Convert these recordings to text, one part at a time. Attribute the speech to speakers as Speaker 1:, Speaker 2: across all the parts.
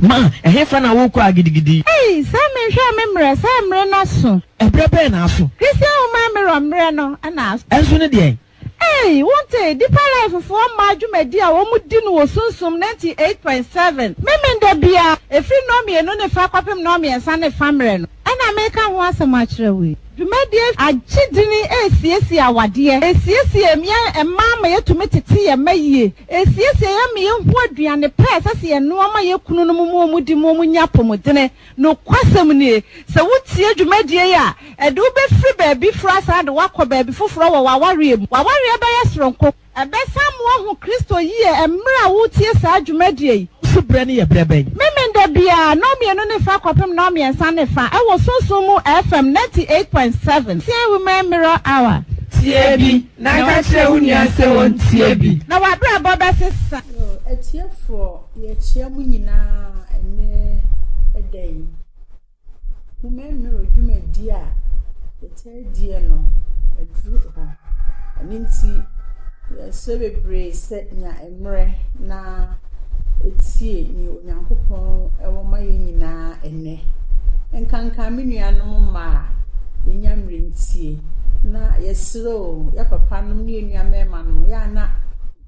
Speaker 1: Ma, ɛhefa na worekɔ a gidigidi?
Speaker 2: Ei, sɛ menhwɛɛ me mmerɛ, sɛ mmere no aso.
Speaker 1: Ɛberɛ bɛn na aso?
Speaker 2: Christian Woman Mirror mmerɛ no na aso.
Speaker 1: Ɛnso ne deɛn?
Speaker 2: Ei, wontee Deeper Life foɔ mmaa dwumadie a wɔn di no wɔ Sunsum 98.7 Memenda biara, ɛfiri nnɔnmienu ne fa kɔpem nnɔnmiɛnsa ne fa mmerɛ no? Ɛna mereka ho asɛm akyerɛ wo yi. Dwumadie agye dini resiesie awadeɛ, ɛresiesie yɛn mmaa ma yɛtumi tete yɛn mma yie, ɛresiesie yɛn ma yɛhu aduane pa a ɛsɛ sɛ yɛnoa ma yɛn kununom ma wɔdi ma wɔnya apɔmudene. Nokwasɛm nie, sɛ wotie dwumadie yi a, ɛde wo bɛfiri baabi foforɔ asan de wo akɔ baabi foforɔ wɔ w'awareɛ mu. W'awareɛ bɛyɛ soronko. Ɛbɛsan ma woahu Kristo yie mmerɛ a woretie saa dwumadie yi.
Speaker 1: Wo so berɛ no yɛ berɛ bɛn?
Speaker 2: Memenda biara, nnɔnmienu ne fa kɔpem nnɔnmiɛnsa ne fa wɔ Sunsum mu FM 98.7. Tie Women Mirror Hour.
Speaker 3: Tie bi, na ka kyerɛ wo nua sɛ ɔntie bi.
Speaker 2: Na w'abrabɔ bɛsesa.
Speaker 4: Yo, atiefoɔ, yɛkyea mo nyinaa ɛnnɛ da yi. Women Mirror dwumadie a yɛtaa die no, aduru hɔ. Ɛno nti, yɛsrɛ bebree sɛ nya mmerɛ na tie nea Onyankopɔn wɔ ma yɛn nyinaa ɛnnɛ. Nkanka me nuanom mmaa a yɛnya mmerɛ ntie. Na yɛsrɛ o, yɛ papanom ne yɛn nua mmarima no, yɛ a na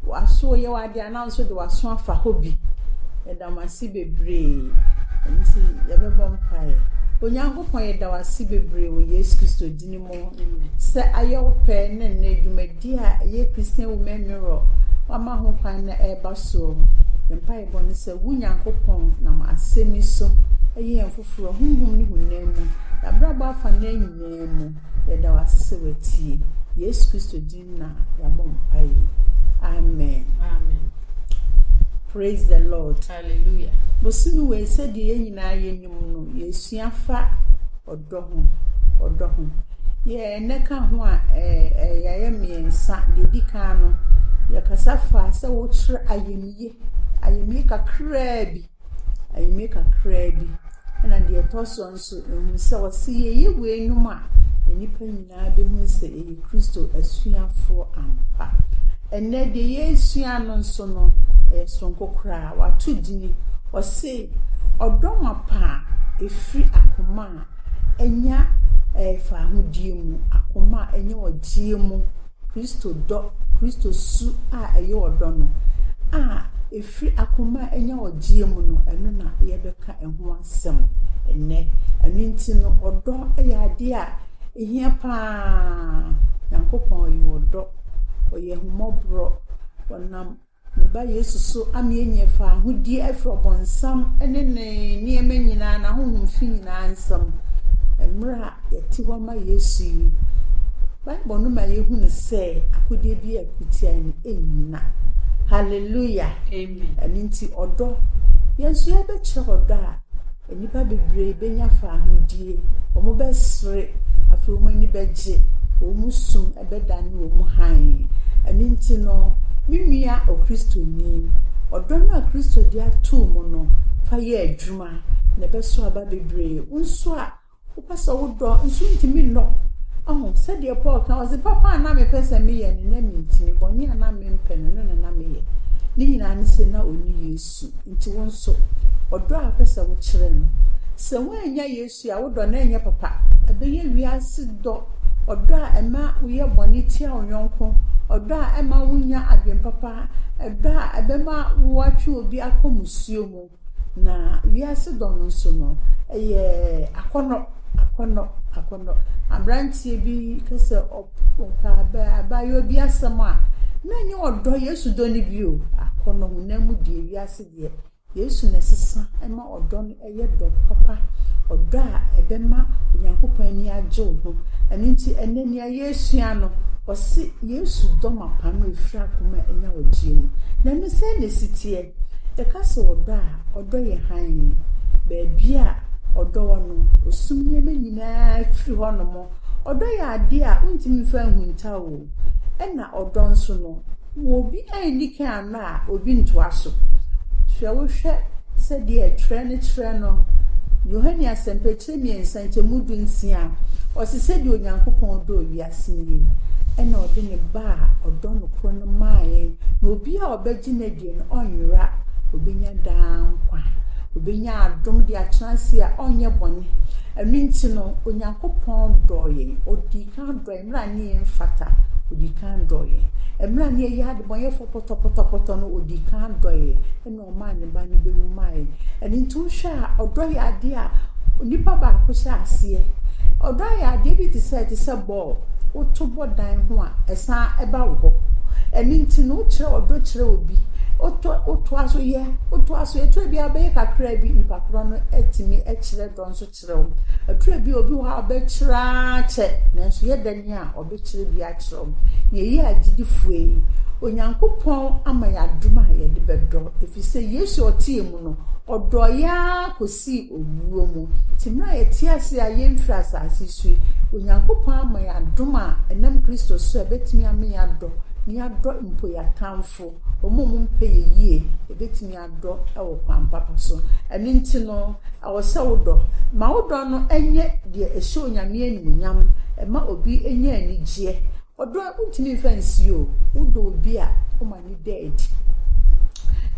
Speaker 4: w'aso yɛ w'adeɛ a na wo nso de w'aso afa hɔ bi. Yɛda mo ase bebree. Ɛno nti yɛbɛbɔ mpaeɛ. Onyankopɔn yɛda wo ase bebree wɔ Yesu Kristo din mu sɛ ayɛ wo pɛ ne nnɛ dwumadie a ɛyɛ Christian Women Mirror wama ho kwan na ɛreba soɔ. Yɛn mpaebɔ ne sɛ wo Nyankopɔn nam asɛm yi so ɛyɛ yɛn foforɔ honhom ne honam mu. Yɛabrabɔ afa nna nyinaa mu. Yɛda wo ase sɛ watie. Yesu Kristo din na yɛabɔ mpaeɛ. Amen.
Speaker 3: Amen.
Speaker 4: Praise the Lord.
Speaker 3: Hallelujah.
Speaker 4: Bosome wei sɛdeɛ yɛn nyinaa yɛnim no, yɛsua fa ɔdɔ ho. Ɔdɔ ho. Yɛ ɛnɛ ka ho a ɛɛ yɛayɛ mmiɛnsa. Deɛ ɛdi kan no, yɛkasa fa sɛ wokyerɛ ayamye. Ayamye kakraa bi. Ayamye kakraa bi. Ɛna deɛ ɛtɔ so nso, ehu sɛ ɔse yɛyɛ weinom a, nnipa nyinaa bɛhu sɛ yɛyɛ Kristo asuafoɔ ampa. Ɛnnɛ deɛ yɛresua no nso no, ɛyɛ soronko koraa. Wato dini. Ɔse ɔdɔ mapa a ɛfiri akoma a ɛnya fahodie mu, akoma a ɛnya ɔgyeɛ mu, Kristo dɔ, Kristo su a ɛyɛ ɔdɔ no, a ɛfiri akoma a ɛnya ɔgyeɛ mu no, ɛno na yɛbɛka ɛho asɛm ɛnnɛ. Ɛno nti no, ɔdɔ yɛ adeɛ a ɛhia paa. Nyankopɔn ɔyɛ ɔdɔ, ɔyɛ ahummɔborɔ, ɔnam ne ba Yesu so ama yɛanya fahodie afiri ɔbɔnsam ne ne nneɛma nyinaa, n'ahonhom fi nyinaa nsam. Mmerɛ a yɛte hɔ ma Yesu yi, Bible no ma yɛhu no sɛ akodeɛ bi a ɛko no ɛnnyina. Hallelujah.
Speaker 3: Amen.
Speaker 4: Ɛno nti ɔdɔ, yɛn nso yɛbɛkyerɛ ɔdɔ a, nnipa bebree bɛnya fahodie. Wɔn bɛsere, afei wɔn ani bɛgye, wɔn sum bɛdane wɔn hann. Ɛno nti no, me nua okristoni, ɔdɔ no a Kristo de ato mu no, fa yɛ adwuma na ɛbɛso aba bebree. Wo nso a wopɛ sɛ wodɔ nso ntumi nnɔ. Ɔho sɛdeɛ Paul ka ɔse papa a na mepɛ sɛ meyɛ no na mentumi, bɔne a na mempɛ no no na na meyɛ. Ne nyinaa ne sɛ na ɔni Yesu. Nti wo nso, ɔdɔ a wopɛ sɛ wokyerɛ no, sɛ woannya Yesu a wodɔ no ɛnyɛ papa. Ɛbɛyɛ wiase dɔ, ɔdɔ a ɛma woyɛ bɔne tia wo yɔnko, ɔdɔ a ɛma wonya adwene papa, ɛdɔ a ɛbɛma woatwe obi akɔ musuo mu. Na wiase dɔ no nso no, ɛyɛ akɔnnɔ, akɔnnɔ, akɔnnɔ. Aberanteɛ bi ka sɛ ɔpɛ abaayewa bi asɛm a, na ɛnyɛ ɔdɔ, Yesu dɔ no bi o. Akɔnnɔ, honam mu deɛ, wiase deɛ. Yesu na ɛsesa ma ɔdɔ no ɛyɛ dɔ papa, ɔdɔ a ɛbɛma Onyankopɔn ani agye wo ho. Ɛno nti ɛnnɛ nea yɛresua no, ɔse Yesu dɔ mapa no ɛfiri akoma a ɛnya ɔgyeɛ mu. Na ɛno sɛn na ɛsi teɛ? Yɛka sɛ ɔdɔ a, ɔdɔ yɛ hann. Baabi a ɔdɔ wɔ no, osum nneɛma nyinaa firi hɔnom. Ɔdɔ yɛ adeɛ a wontumi mfa nhunta o. Ɛna ɔdɔ nso no, wɔ obi anni kan ano a, obi ntoa so. Hwɛ wohwɛ sɛdeɛ twerɛ no kyerɛ no, Yohane Asɛmpa tire mmiɛnsa nkyɛmu 16, ɔse sɛdeɛ Onyankopɔn dɔɔ wiase nie, ɛna ɔde ne ba a ɔdɔ no koro no maa yɛn, na obi a ɔbɛgye no adie no, ɔnyera, obɛnya daa nkwa. Ɔbɛnya adom de atena ase a ɔnyɛ bɔne. Ɛno nti no, Onyankopɔn dɔɔ yɛn. Ɔdii kan dɔɔ yɛn mmerɛ a ne yɛn mfata. Ɔdii kan dɔɔ yɛn. Mmerɛ a ne yɛyɛ adebɔnyɛfoɔ pɔtɔpɔtɔpɔtɔ no, ɔdii kan dɔɔ yɛn. Ɛna ɔmaa ne ba no bɛwu maa yɛn. Ɛno nti wohwɛ a, ɔdɔ yɛ adeɛ a onipa baako hyɛ aseɛ. Ɔdɔ yɛ adeɛ bi te sɛ te sɛ bɔɔl. Woto bɔ dan ho a, ɛsan ba wo hɔ. Ɛno nti no, wokyerɛ ɔdɔ kyerɛ obi, wotɔ wotoa so yɛ, wotoa so yɛ. Ɛtɔ bi a wobɛyɛ kakra bi, nipa korɔ no atumi kyerɛ dɔ nso kyerɛ wo. Ɛtɔ bi obi wɔ hɔ a ɔbɛkyerɛ ara kyɛ, nanso yɛ dɛn a ɔbɛkyerɛ bi akyerɛ wo. Yɛyɛ agyidifoɔ yi, Onyankopɔn ama yɛn adom a yɛde bɛdɔ, ɛfiri sɛ Yesu a ɔte yɛn mu no, ɔdɔɔ yɛn ara kɔsii owuo mu. Nti mmerɛ a yɛte ase a yɛmfiri asase so yi, Onyankopɔn ama yɛn adom a ɛnam Kristo so a ɛbɛtumi ama yɛadɔ, na yɛadɔ mpo yɛn atamfo, wɔn a wɔmpɛ yɛn yie, yɛbɛtumi adɔ wɔ kwan papa so. Ɛno nti no, ɛwɔ sɛ wodɔ. Ma wo dɔ no nyɛ deɛ ɛhyɛ Onyame animuonyam, ɛma obi nya anigyeɛ. Ɔdɔ wontumi mfa nsie o, wodɔ obi a, woma no da adi.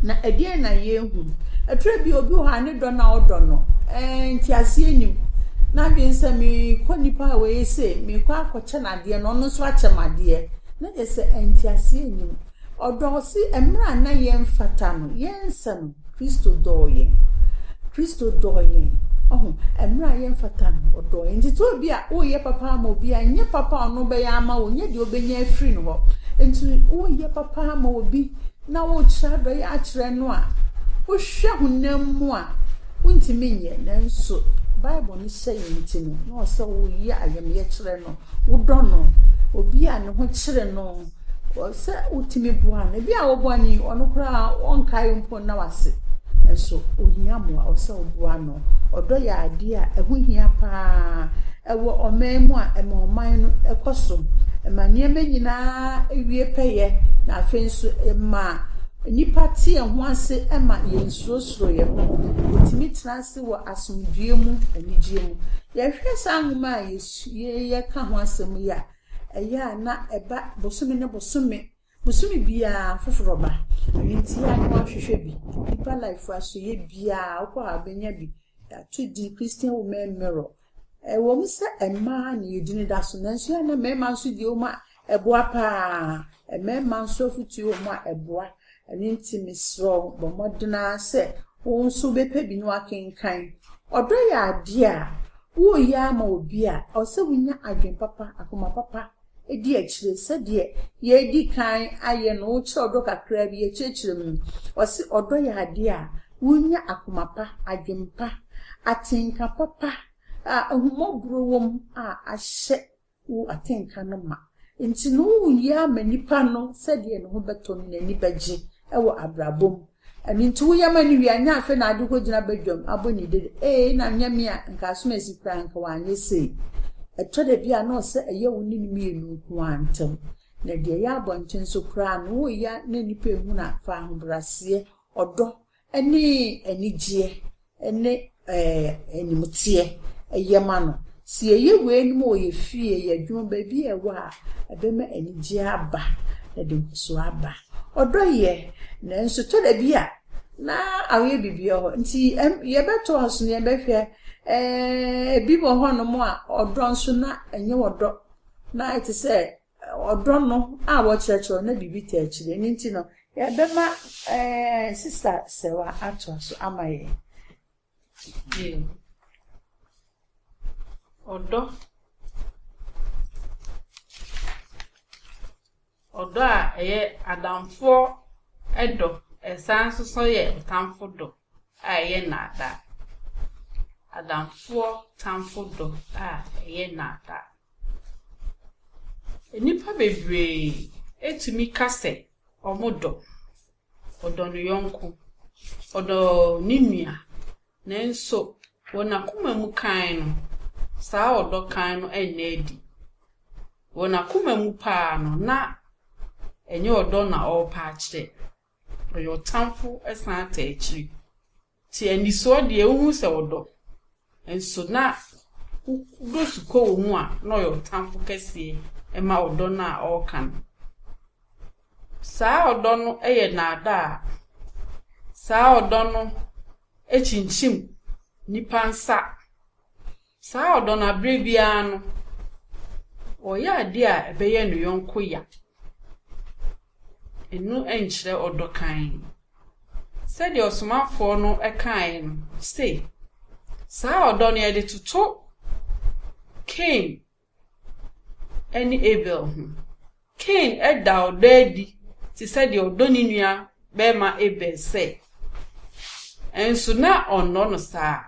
Speaker 4: Na ɛdeɛn na yɛhu? Ɛtwerɛ bi obi wɔ hɔ a ne dɔ no a ɔdɔ no, ɛɛ nteaseɛ nnim. N'adwene sɛ merekɔ nipa a wei sei, merekɔ akɔkyɛ no adeɛ na ɔno nso akyɛ me adeɛ. Na kyerɛ sɛ nteaseɛ nnim. Ɔdɔ ɔse mmerɛ a na yɛmfata no, yɛnsɛ no, Kristo dɔɔ yɛn. Kristo dɔɔ yɛn. Ɔho, mmerɛ a yɛmfata no, ɔdɔɔ yɛn. Nti tɔ bi a woyɛ papa ama obi a, nyɛ papa a ɔno bɛyɛ ama wo, nyɛ deɛ ɔbɛnya afiri ne hɔ. Nti woyɛ papa ama obi na wokyerɛ adɔeɛ akyerɛ no a, wohwɛ honam mu a, wontumi nyɛ. Nanso Bible no hyɛ yɛn nti no, na ɔsɛ woyɛ ayamyɛ kyerɛ no, wodɔ no. Obi a ne ho kyere no, Sɛ wotumi boa no, ebi a woboa no yi, ɔno koraa ɔnkae mpo nna wo ase. Nso ohia mmoa, ɛwɔ sɛ woboa no. Ɔdɔ yɛ adeɛ a ɛho hia paa. Ɛwɔ ɔman mu a, ɛma ɔman no kɔ so. Ɛma nneɛma nyinaa wie pɛyɛ, na afei nso ɛma nnipa te yɛn ho ase ma yɛnsurosuro yɛn ho. Yɛtumi tena ase wɔ asomdwoeɛ mu, anigyeɛ mu. Yɛhwɛ saa nwoma a yɛreka ho asɛm yi a, Ɛyɛ a na ɛba bosome ne bosome. Bosome biara foforɔ ba. Ɛno nti yɛ a na woahwehwɛ bi. Deeper Life asoɛeɛ biara wokɔ a wobɛnya bi. Yɛato din Christian Women Mirror. Ɛwɔ mu sɛ mmaa na yɛn din da so nanso yɛ a na mmarima nso deɛ wɔ mu a ɛboa paa. Mmarima nso afotuo wɔ mu a ɛboa. Ɛno nti mesrɛ wo bɔ mmɔden ara sɛ wo nso wobɛpɛ bi na woakenkan. Ɔdɔ yɛ adeɛ a woreyɛ ama obi a, ɛwɔ sɛ wonya adwene papa, akoma papa di akyire sɛdeɛ yɛadi kan ayɛ no, wokyerɛ ɔdɔ kakra bi, yɛkyerɛkyerɛ mu. Ɔse ɔdɔ yɛ adeɛ a wonya akoma pa, adwene pa, atenka papa a ahummɔborɔ wɔ mu a ahyɛ wo atenka no ma. Nti no woyɛ ama nipa no sɛdeɛ ne ho bɛtɔ no, n'ani bɛgye wɔ abrabɔ mu. Ɛno nti woyɛ ma no wie a, nyɛ afei na ade kɔgyina badwam abɔ ne dede. Ee, na nyɛ me a, nka asom asi koraa nka wanyɛ sei. Ɛtɔ da bi a na ɔsɛ ɛyɛ wo ne no mmienu nko ara ntam. Na deɛ ɛyɛ abɔnten so koraa no, woyɛ na nnipa ehunu a, fa ahobrɛaseɛ, ɔdɔ ne anigyeɛ ne animteɛ yɛ ma no. Sɛ yɛyɛ weinom wɔ yɛn fie, yɛn adwuma, baabi a yɛwɔ a, ɛbɛma anigyeɛ aba, na ɛde nkɔsoɔ aba. Ɔdɔ yɛ, nanso ɛtɔ da bi a, na ayɛ biribi wɔ hɔ. Nti yɛbɛtoa so na yɛbɛhwɛ. Ebi wɔ hɔnom a, ɔdɔ nso na ɛnyɛ ɔdɔ, na ayɛ te sɛ Ɔdɔ no a wɔkyerɛkyerɛ no na biribi taa akyire. Ɛno nti no, yɛbɛma ɛɛ Sista Sɛwa atoa so ama yɛn.
Speaker 5: Ɔdɔ. Ɔdɔ a ɛyɛ adamfoɔ dɔ, ɛsan nso so yɛ ɔtamfo dɔ a ɛyɛ nnaadaa. Adamfoɔ tamfo dɔ a ɛyɛ nnaadaa. Nnipa bebree tumi ka sɛ wɔdɔ. Ɔdɔ ne yɔnko, ɔdɔ ne nua, nanso wɔ n'akoma mu kann no, saa ɔdɔ kann no nna adi. Wɔ n'akoma mu pa ara no, na ɛnyɛ ɔdɔ na ɔrepɛ akyerɛ. Ɔyɛ ɔtamfo san taa akyiri. Nti anisoɔ deɛ wohu sɛ ɔdɔ, nso na wodɔ sukɔ wɔ mu a, na ɔyɛ ɔtamfo kɛseɛ ma ɔdɔ no a ɔreka no. Saa ɔdɔ no yɛ nnaadaa. Saa ɔdɔ no. kyinkyim nnipa nsa. Saa ɔdɔ no aberɛ biara no, ɔyɛ adeɛ a ɛbɛyɛ ne yɔnko ya. Ɛno nkyerɛ ɔdɔ kann. Sɛdeɛ ɔsomafoɔ no kaeɛ no, ɔse, saa ɔdɔ no yɛde toto Kain ne Abel ho. Kain da ɔdɔ adi te sɛ deɛ ɔdɔ ne nua barima Abel sɛ, nso na ɔnnɔ no saa.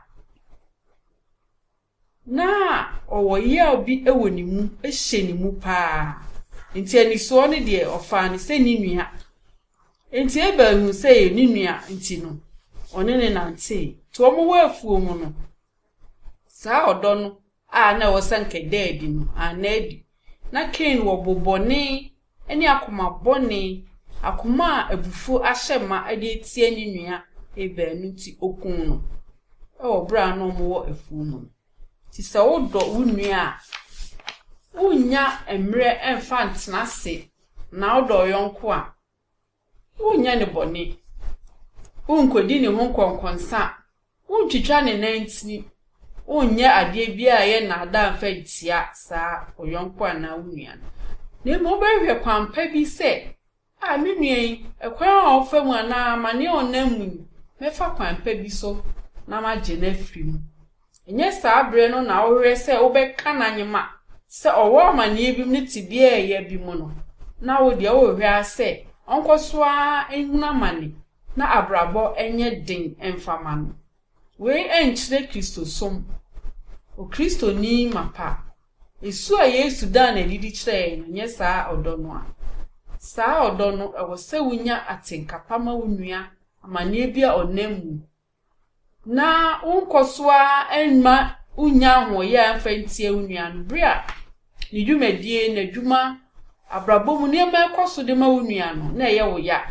Speaker 5: Na ɔwɔ yaw bi wɔ ne mu, hyɛ ne mu paa. Nti anisoɔ no deɛ, ɔfaa no sɛ ne nua. Nti Abel hu sɛ ɛyɛ ne nua nti no, ɔne no nantee. Nti wɔwɔ afuo mu no, saa ɔdɔ no a na ɛwɔ sɛ anka ɛda adi no, anna adi. Na Kain wɔ bo bɔne ne akoma bɔne, akoma a abufuo ahyɛ ma de atia ne nua Abel no nti, ɔkuu no wɔ berɛ a na wɔwɔ afuo mu no. Nti sɛ wodɔ wo nua a, wonnya mmerɛ mfa ntena ase na wodɔ wo yɔnko a, Wonnyɛ no bɔne, wonkodi ne ho nkɔnkɔnsa, wontwitwa ne nantin, wonyɛ adeɛ biara a ɛyɛ nnaadaa mfa ntia saa wo yɔnko anaa wo nua no. Na mmom wobɛhwehwɛ kwan pa bi sɛ, a me nua yi, ɛkwan a ɔfa mu anaa amanneɛ a ɔnam mu yi, mɛfa kwan pa bi so na magye no afiri mu. Ɛnyɛ saa bere no na wohwehwɛ sɛ wobɛka n'anyema sɛ ɔwɔ amanneɛ bi mu ne tebea a ɛyɛ bi mu no, na wo deɛ wohwehwɛ ara sɛ ɔnkɔ so ara nhunu amane na abrabɔ nyɛ den mfa ma no. Wei nkyerɛ Kristosom. Okristoni mapa, su a Yesu daa no adi de kyerɛɛ yɛn no nyɛ saa ɔdɔ no a. Saa ɔdɔ no, ɛwɔ sɛ wunya atenka pa ma wo nua amanneɛ bi a ɔnam mu na wonkɔ so ara mma wonnya ahoɔyaa mfa ntia wo nua no bere a ne dwumadie, n'adwuma, abrabɔ mu nneɛma ɛkɔ so de ma wo nua no na ɛyɛ wo ya.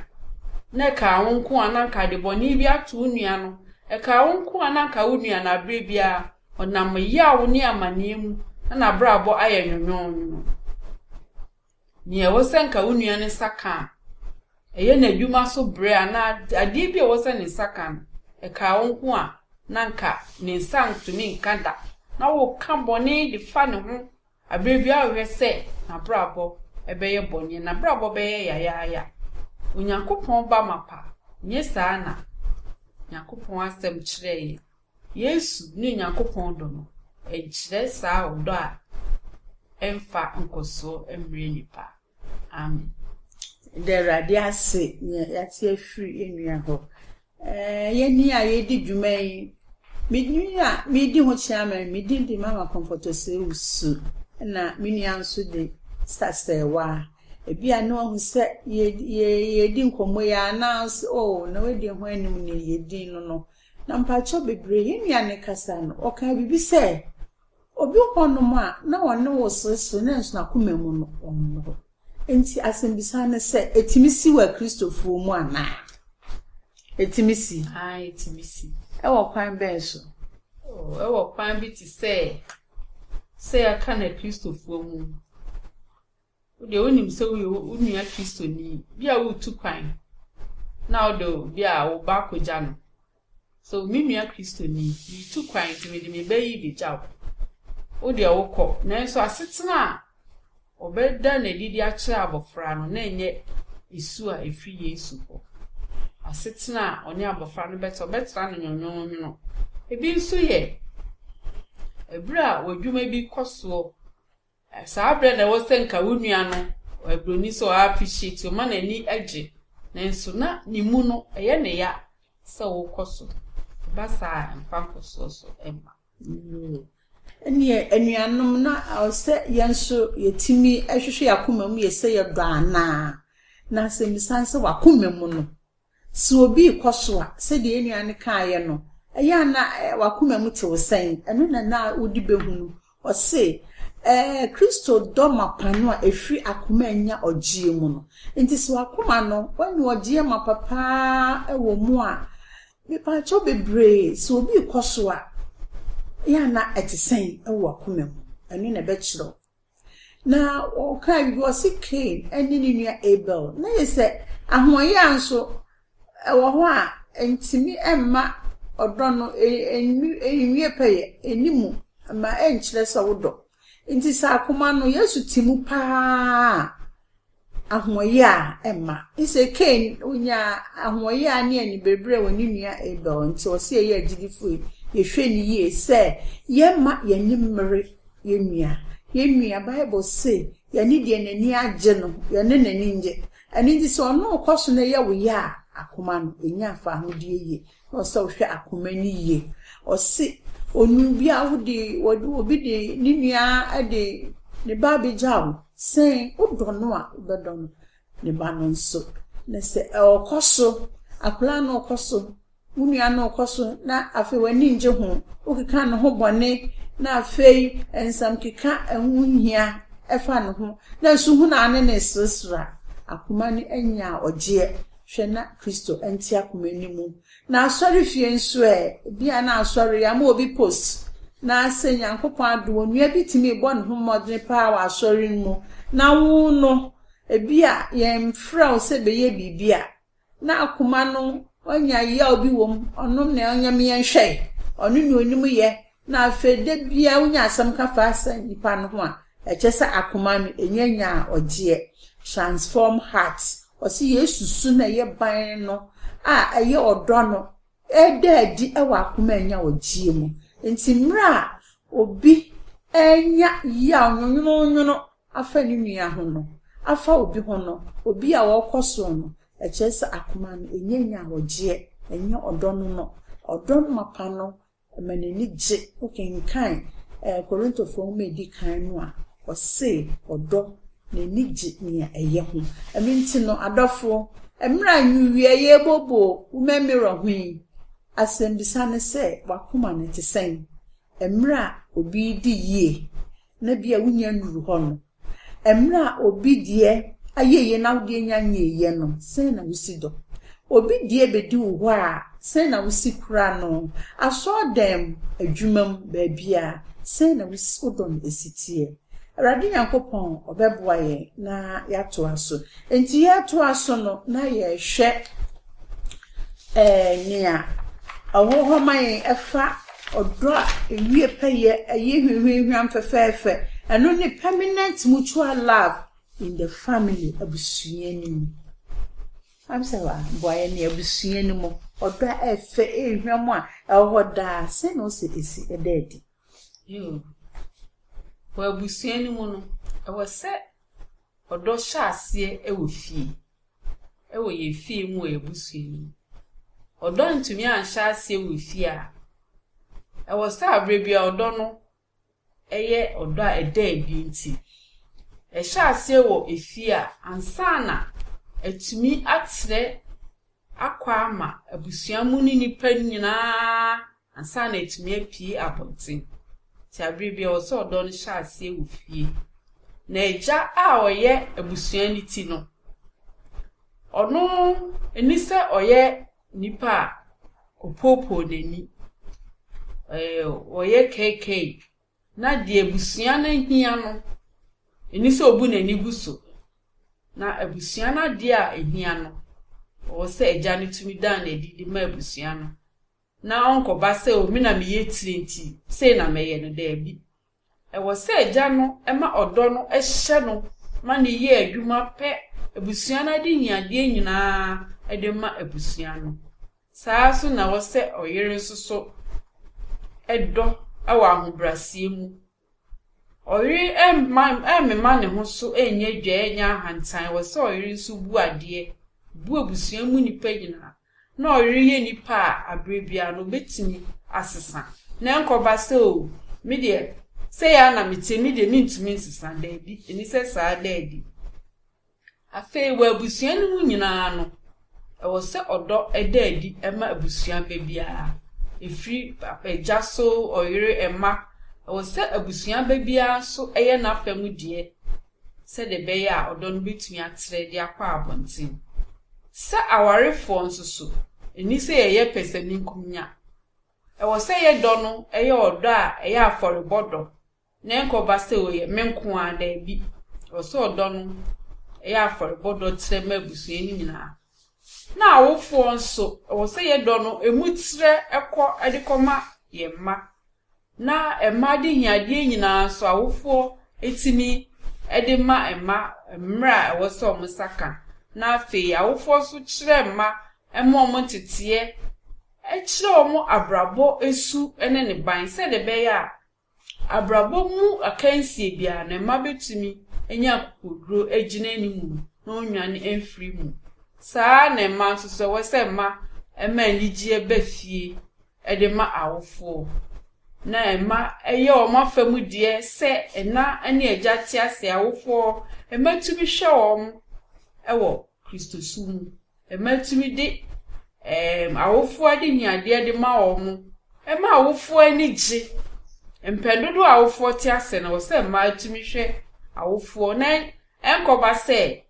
Speaker 5: Na ɛkaa wo nko a na anka ade bɔne bi ato wo nua no. Ɛkaa wo nko a na anka wo nua no aberɛ biara ɔnam yaw ne amanneɛ mu na n'abrabɔ ayɛ nwonwonwono. Nea ɛwɔ sɛ anka wo nua no nsa ka a, ɛyɛ n'adwuma so brɛ anaa adeɛ bi a ɛwɔ sɛ ne nsa ka no, ɛkaa wo nko a, na anka ne nsa ntumi nka da. Na woka bɔne de fa ne ho aberɛ biara wohwɛ sɛ n'abrabɔ bɛyɛ bɔne, n'abrabɔ bɛyɛ yayaaya. Onyankopɔn ba mapa, nyɛ saa na Nyankopɔn asɛm kyerɛ yɛn. Yesu ne Onyankopɔn dɔ no, ɛnkyerɛ saa ɔdɔ a ɛmfa nkɔsoɔ mmrɛ nnipa. Amen.
Speaker 4: Yɛda Awurade ase nea yɛate afiri yɛn nua hɔ. Ɛɛ, yɛn ni a yɛredi dwuma yi, me nua a meredi ho kyea ma me din de Mama Comfort Osei-Owusu, ɛna me nua nso de Sasɛwa. Ebi a na wahu sɛ yɛredi nkɔmmɔ yi a na ɔse, oh, na wadi ho anim ne yɛdin no no. Na mpakyɛw bebree, yɛn nua no kasa no, ɔkaa biribi sɛ, obi wɔ hɔnom a na ɔne wo seresere nanso n'akoma mu no, ɔnnɔ wo. Enti asɛmbisa ne sɛ, etumi si wɔ Akristofoɔ mu anaa? Etumi si?
Speaker 5: Aane, etumi si.
Speaker 4: Ɛwɔ kwan bɛn so?
Speaker 5: Oh, ɛwɔ kwan bi te sɛ, sɛ yɛaka no Akristofoɔ mu. Wo deɛ wonim sɛ woyɛ wo nua Kristoni bi a woretu kwan na wode bi a wo ba akɔgya no. So me nua Kristoni, meretu kwan nti mede me ba yi rebɛgya wo. Wo deɛ wokɔ, nanso asetena a wɔbɛda no adi de akyerɛ abɔfra no na ɛnyɛ su a ɛfiri Yesu hɔ. Asetena a ɔne abɔfra no bɛtra, ɔbɛtra no nwonwonwono. Ebi nso yɛ ɛberɛ a w'adwuma bi kɔ soɔ Saa berɛ na ɛwɔ sɛ nka wo nua no, ɔyɛ sɛ ɔ appreciate, ɔma n'ani gye, nanso na ne mu no, ɛyɛ ne ya sɛ wokɔ so. Ɛba saa a, ɛmfa nkɔsoɔ so mma.
Speaker 4: Ɛneɛ anuanom na ɛwɔ sɛ yɛn nso yɛtumi hwehwɛ yɛn akoma mu yɛ sɛ yɛdɔ anaa. Na asɛmmisa ne sɛ w'akoma mu no, Sɛ obi rekɔ so a, sɛdeɛ yɛn nua no kaeɛ no, ɛyɛ a na w'akoma mu te wo sɛn? Ɛno na na wode bɛhu no. Ɔse, ɛɛ, Kristo dɔ mapa no a ɛfiri akoma a ɛnya ɔgyeɛ mu no. Nti sɛ w'akoma no, woanya ɔgyeɛ mapa paa wɔ mu a, mepaakyɛw bebree, sɛ obi rekɔ so a, ɛyɛ a na ɛte sɛn wɔ w'akoma mu? Ɛno na ɛbɛkyerɛ wo. Na ɔkaa biribi, ɔse Kain ne ne nua Abel. Na yɛ sɛ ahoɔyɛ a nso ɛwɔ hɔ a ɛntumi mma ɔdɔ no ɛnwie pɛyɛ, ɛnni mu, ma ɛnkyerɛ sɛ wodɔ. Nti sɛ akoma no, Yesu te mu paa a, ahoɔyɛ a ɛmma. Sɛ Kain onyaa ahoɔyɛ a ne anibereberɛ wɔ ne nua Abel nti ɔsɛ yɛyɛ agyidifo yi, yɛhwɛ no yie sɛ yɛmma yɛni mmere yɛn nua. Yɛn nua, Bible se yɛne deɛ n'ani agye no, yɛne n'ani ngye. Ɛno nti sɛ ɔno kɔ so na ɛyɛ wo yɛ a, akoma no, ɛnya afahodie yie. Na ɔsɛ wohwɛ akoma no yie. Ɔse onu bi a wode wɔde obi de ne nua de ne ba abɛgya wo sɛn wodɔ no a wobɛdɔ no ne ba no nso. Na sɛ ɔkɔ so, akwadaa no ɔkɔ so, wo nua no ɔkɔ so na afei w'ani ngye ho, wokeka ne ho bɔne na afei nsɛm keka ɛho nhia ɛfa ne ho na nso hu na ne ne seresere a, akoma no anya ɔgyeɛ. Hwɛ na Kristo nte akoma no mu. Na asɔre fie nso ɛ, ebi a na asɔre ama obi post na sɛ Nyankopɔn adom onua bi tumi bɔ ne ho mmɔden paa wɔ asɔre no mu na wo no ebi a yɛmfrɛ wo sɛ bɛyɛ biribi a na akoma no wanya yaw bi wɔ mu, ɔno na ɔnyɛ me yɛnhwɛ, ɔno ne onim yɛ na afei da biara wonya asɛm ka fa sɛ nipa no ho a, ɛkyɛ sɛ akoma no ɛnya nya a ɔgyeɛ. Transform heart. Ɔsi Yesu su na ɛyɛ ban no a ɛyɛ ɔdɔ no ɛda adi ɛwɔ akoma anya ɔgyeɛ mu. Nti mmerɛ a obi ɛnya yaw nwonwononwono afa ne nua ho no, afa obi ho no, obi a ɔrekɔ so no, ɛkyerɛ sɛ akoma no ɛnya nya ɔgyeɛ, ɛnyɛ ɔdɔ no no. Ɔdɔ mapa no ɛma n'ani gye. Wokenkan Korintofoɔ nwoma a edi kan no a, ɔse ɔdɔ n'ani gye nea ɛyɛ ho. Ɛno nti no, adɔfoɔ, mmerɛ a nwiwia yɛrebobɔ Women Mirror ho yi, asɛmbisa ne sɛ, w'akoma no te sɛn? Mmerɛ a obi di yie na bi a wonya nnuru hɔ no, mmerɛ a obi deɛ ayɛ yie na wo deɛ nya nyɛ yie no, sɛn na wosi dɔ? Obi deɛ bɛdi wo hɔ a, sɛn na wosi kura no? Asɔredan mu, adwuma mu, baabi a, sɛn na wosi wodɔ no esi teɛ? Awurade Nyankopɔn ɔbɛboa yɛn na yɛatoa so. Nti yɛtoa so no, na yɛrehwɛ nea ɛwɔ hɔ ma yɛn ɛfa ɔdɔ a ewie pɛyɛ, ɛyɛ hwehwɛhwam fɛfɛɛfɛ. Ɛno ne permanent mutual love in the family, abusua no mu. Am sɛ wa boa yɛn ne abusua no mu. Ɔdɔ a ɛfɛ ehwam a ɛwɔ hɔ daa, sɛn na ɔsɛ esi ɛda adi?
Speaker 5: Yoo. Wɔ abusua no mu no, ɛwɔ sɛ ɔdɔ hyɛ aseɛ wɔ fie. Ɛwɔ yɛn fie mu wɔ yɛn abusua no mu. Ɔdɔ ntumi anhyɛ aseɛ wɔ fie a, ɛwɔ sɛ aberɛ bi a ɔdɔ no ɛyɛ ɔdɔ a ɛda adi nti, ɛhyɛ aseɛ wɔ efie a ansa na atumi atrɛ akɔ ama abusua mu ne nnipa nyinaa ansa na atumi apue abɔnten. Nti aberɛ bi a ɛwɔ sɛ ɔdɔ no hyɛ aseɛ wɔ fie. Na agya a ɔyɛ abusua no ti no, ɔno ɛni sɛ ɔyɛ nipa a ɔpoopoo n'ani, ɔyɛ keekei na deɛ abusua no hia no, ɛni sɛ obu n'ani gu so. Na abusua no adeɛ a ɛhia no, ɔwɔ sɛ agya no tumi dan n'adi de ma abusua no. Na ɔnkɔba sɛ o me na meyɛ tiri nti sei na mɛyɛ no daabi. Ɛwɔ sɛ agya no ma ɔdɔ no hyɛ no ma no yɛ adwuma pɛ abusua no adehiadeɛ nyinaa de ma abusua no. Saa nso na ɛwɔ sɛ ɔyere nso so dɔ wɔ ahobrɛaseɛ mu. Ɔyere mma ɛmmema ne ho so nyɛ dwa nyɛ ahantan. Ɛwɔ sɛ ɔyere nso bu adeɛ, bu abusua mu nnipa nyinaa. Na ɔyere yɛ nipa a aberɛ biara no obetumi asesa. Na ɛnkɔba sɛ o me deɛ sɛ yɛ a na mete me deɛ mentumi nsesa daabi ɛni sɛ saa da adi. Afei wɔ abusua no mu nyinaa no, ɛwɔ sɛ ɔdɔ da adi ma abusua ba biara. Ɛfiri agya so, ɔyere, mma. Ɛwɔ sɛ abusua ba biara nso yɛ n'afa mu deɛ sɛdeɛ ɛbɛyɛ a ɔdɔ no bɛtumi atrɛ de akɔ abɔnten. Sɛ awarefoɔ nso so, ɛnni sɛ yɛyɛ pɛsɛmenkominya. Ɛwɔ sɛ yɛdɔ no yɛ ɔdɔ a ɛyɛ afɔrebɔ dɔ na ɛnkɔba sɛ ɔyɛ me nko ara daabi. Ɛwɔ sɛ ɔdɔ no ɛyɛ afɔrebɔ dɔ trɛ ma abusua no nyinaa. Na awofoɔ nso, ɛwɔ sɛ yɛdɔ no emu trɛ kɔ de kɔma yɛn mma. Na mma adehiadeɛ nyinaa nso awofoɔ tumi de ma mma mmerɛ a ɛwɔ sɛ wɔn nsa ka. Na afei awofoɔ nso kyerɛ mma ma wɔn nteteɛ, kyerɛ wɔn abrabɔ su ne ne ban sɛdeɛ ɛbɛyɛ a Abrabɔ mu akansie biara no, mma betumi anya akokoduru agyina anim na wɔnnwane amfiri mu. Saa ara na mma nso so, ɛwɔ sɛ mma ma anigyeɛ ba fie de ma awofoɔ, na mma yɛ wɔn afa mu deɛ sɛ ɛna ne agya te ase a, awofoɔ mma tumi hwɛ wɔn wɔ Kristosom mu. Mma tumi de ɛɛm awofoɔ adehiadeɛ de ma wɔn. Ɛma awofoɔ ani gye. Mpɛn dodoɔ a awofoɔ te ase no, ɛwɔ sɛ mmaa tumi hwɛ awofoɔ na ɛnkɔba sɛ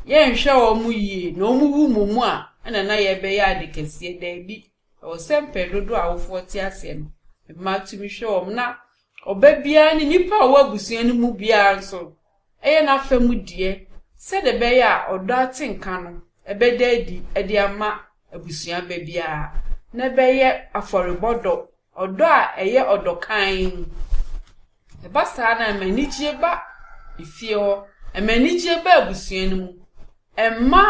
Speaker 5: yɛnhwɛ wɔn yie na wɔwu mmom a ɛna na yɛrebɛyɛ ade kɛseɛ. Daabi, ɛwɔ sɛ mpɛn dodoɔ a awofoɔ te aseɛ no, mmaa tumi hwɛ wɔn na ɔba biara ne nipa a ɔwɔ abusua no mu biara nso, ɛyɛ n'afa mu deɛ sɛdeɛ ɛbɛyɛ a ɔdɔ atenka no ɛbɛda adi de ama abusua ba biara, na ɛbɛyɛ afɔrebɔ dɔ, ɔdɔ a ɛyɛ ɔdɔ kann. Ɛba saa no a, ɛma anigyeɛ ba efie hɔ, ɛma anigyeɛ ba abusua no mu. Ɛmma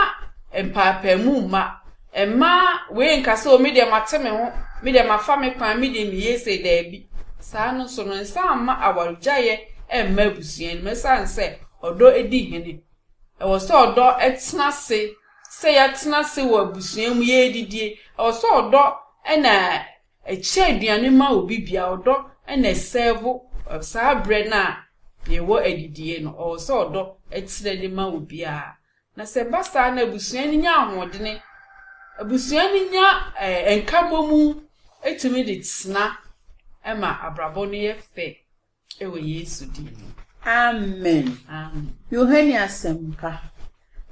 Speaker 5: mpaapaemu mma. Ɛmma wei nka sɛ, 'O me deɛ mate me ho, me deɛ mafa me kwan, me deɛ meyɛ sei. Daabi. Saa no nso no, nsa mma awaregyaeɛ mma abusua no mu ɛsiane sɛ ɔdɔ di hene. Ɛwɔ sɛ ɔdɔ tena ase sɛ yɛatena ase wɔ abusua mu yɛredidie. Ɛwɔ sɛ ɔdɔ na Ɛkyɛ aduane ma obi bia ɔdɔ na ɛsɛɛvo saa berɛ no a yɛwɔ adidie no ɔwɔ sɛ ɔdɔ tena de ma obiara na sɛ ɛba saa no abusua no nya ahoɔdene abusua no nya ɛɛ nkabɔmu tumi de tena ma abrabɔ no yɛ fɛ Ɛwɔ Yesu din mu.
Speaker 4: Amen.
Speaker 5: Amen.
Speaker 4: Yohane Asɛmpa,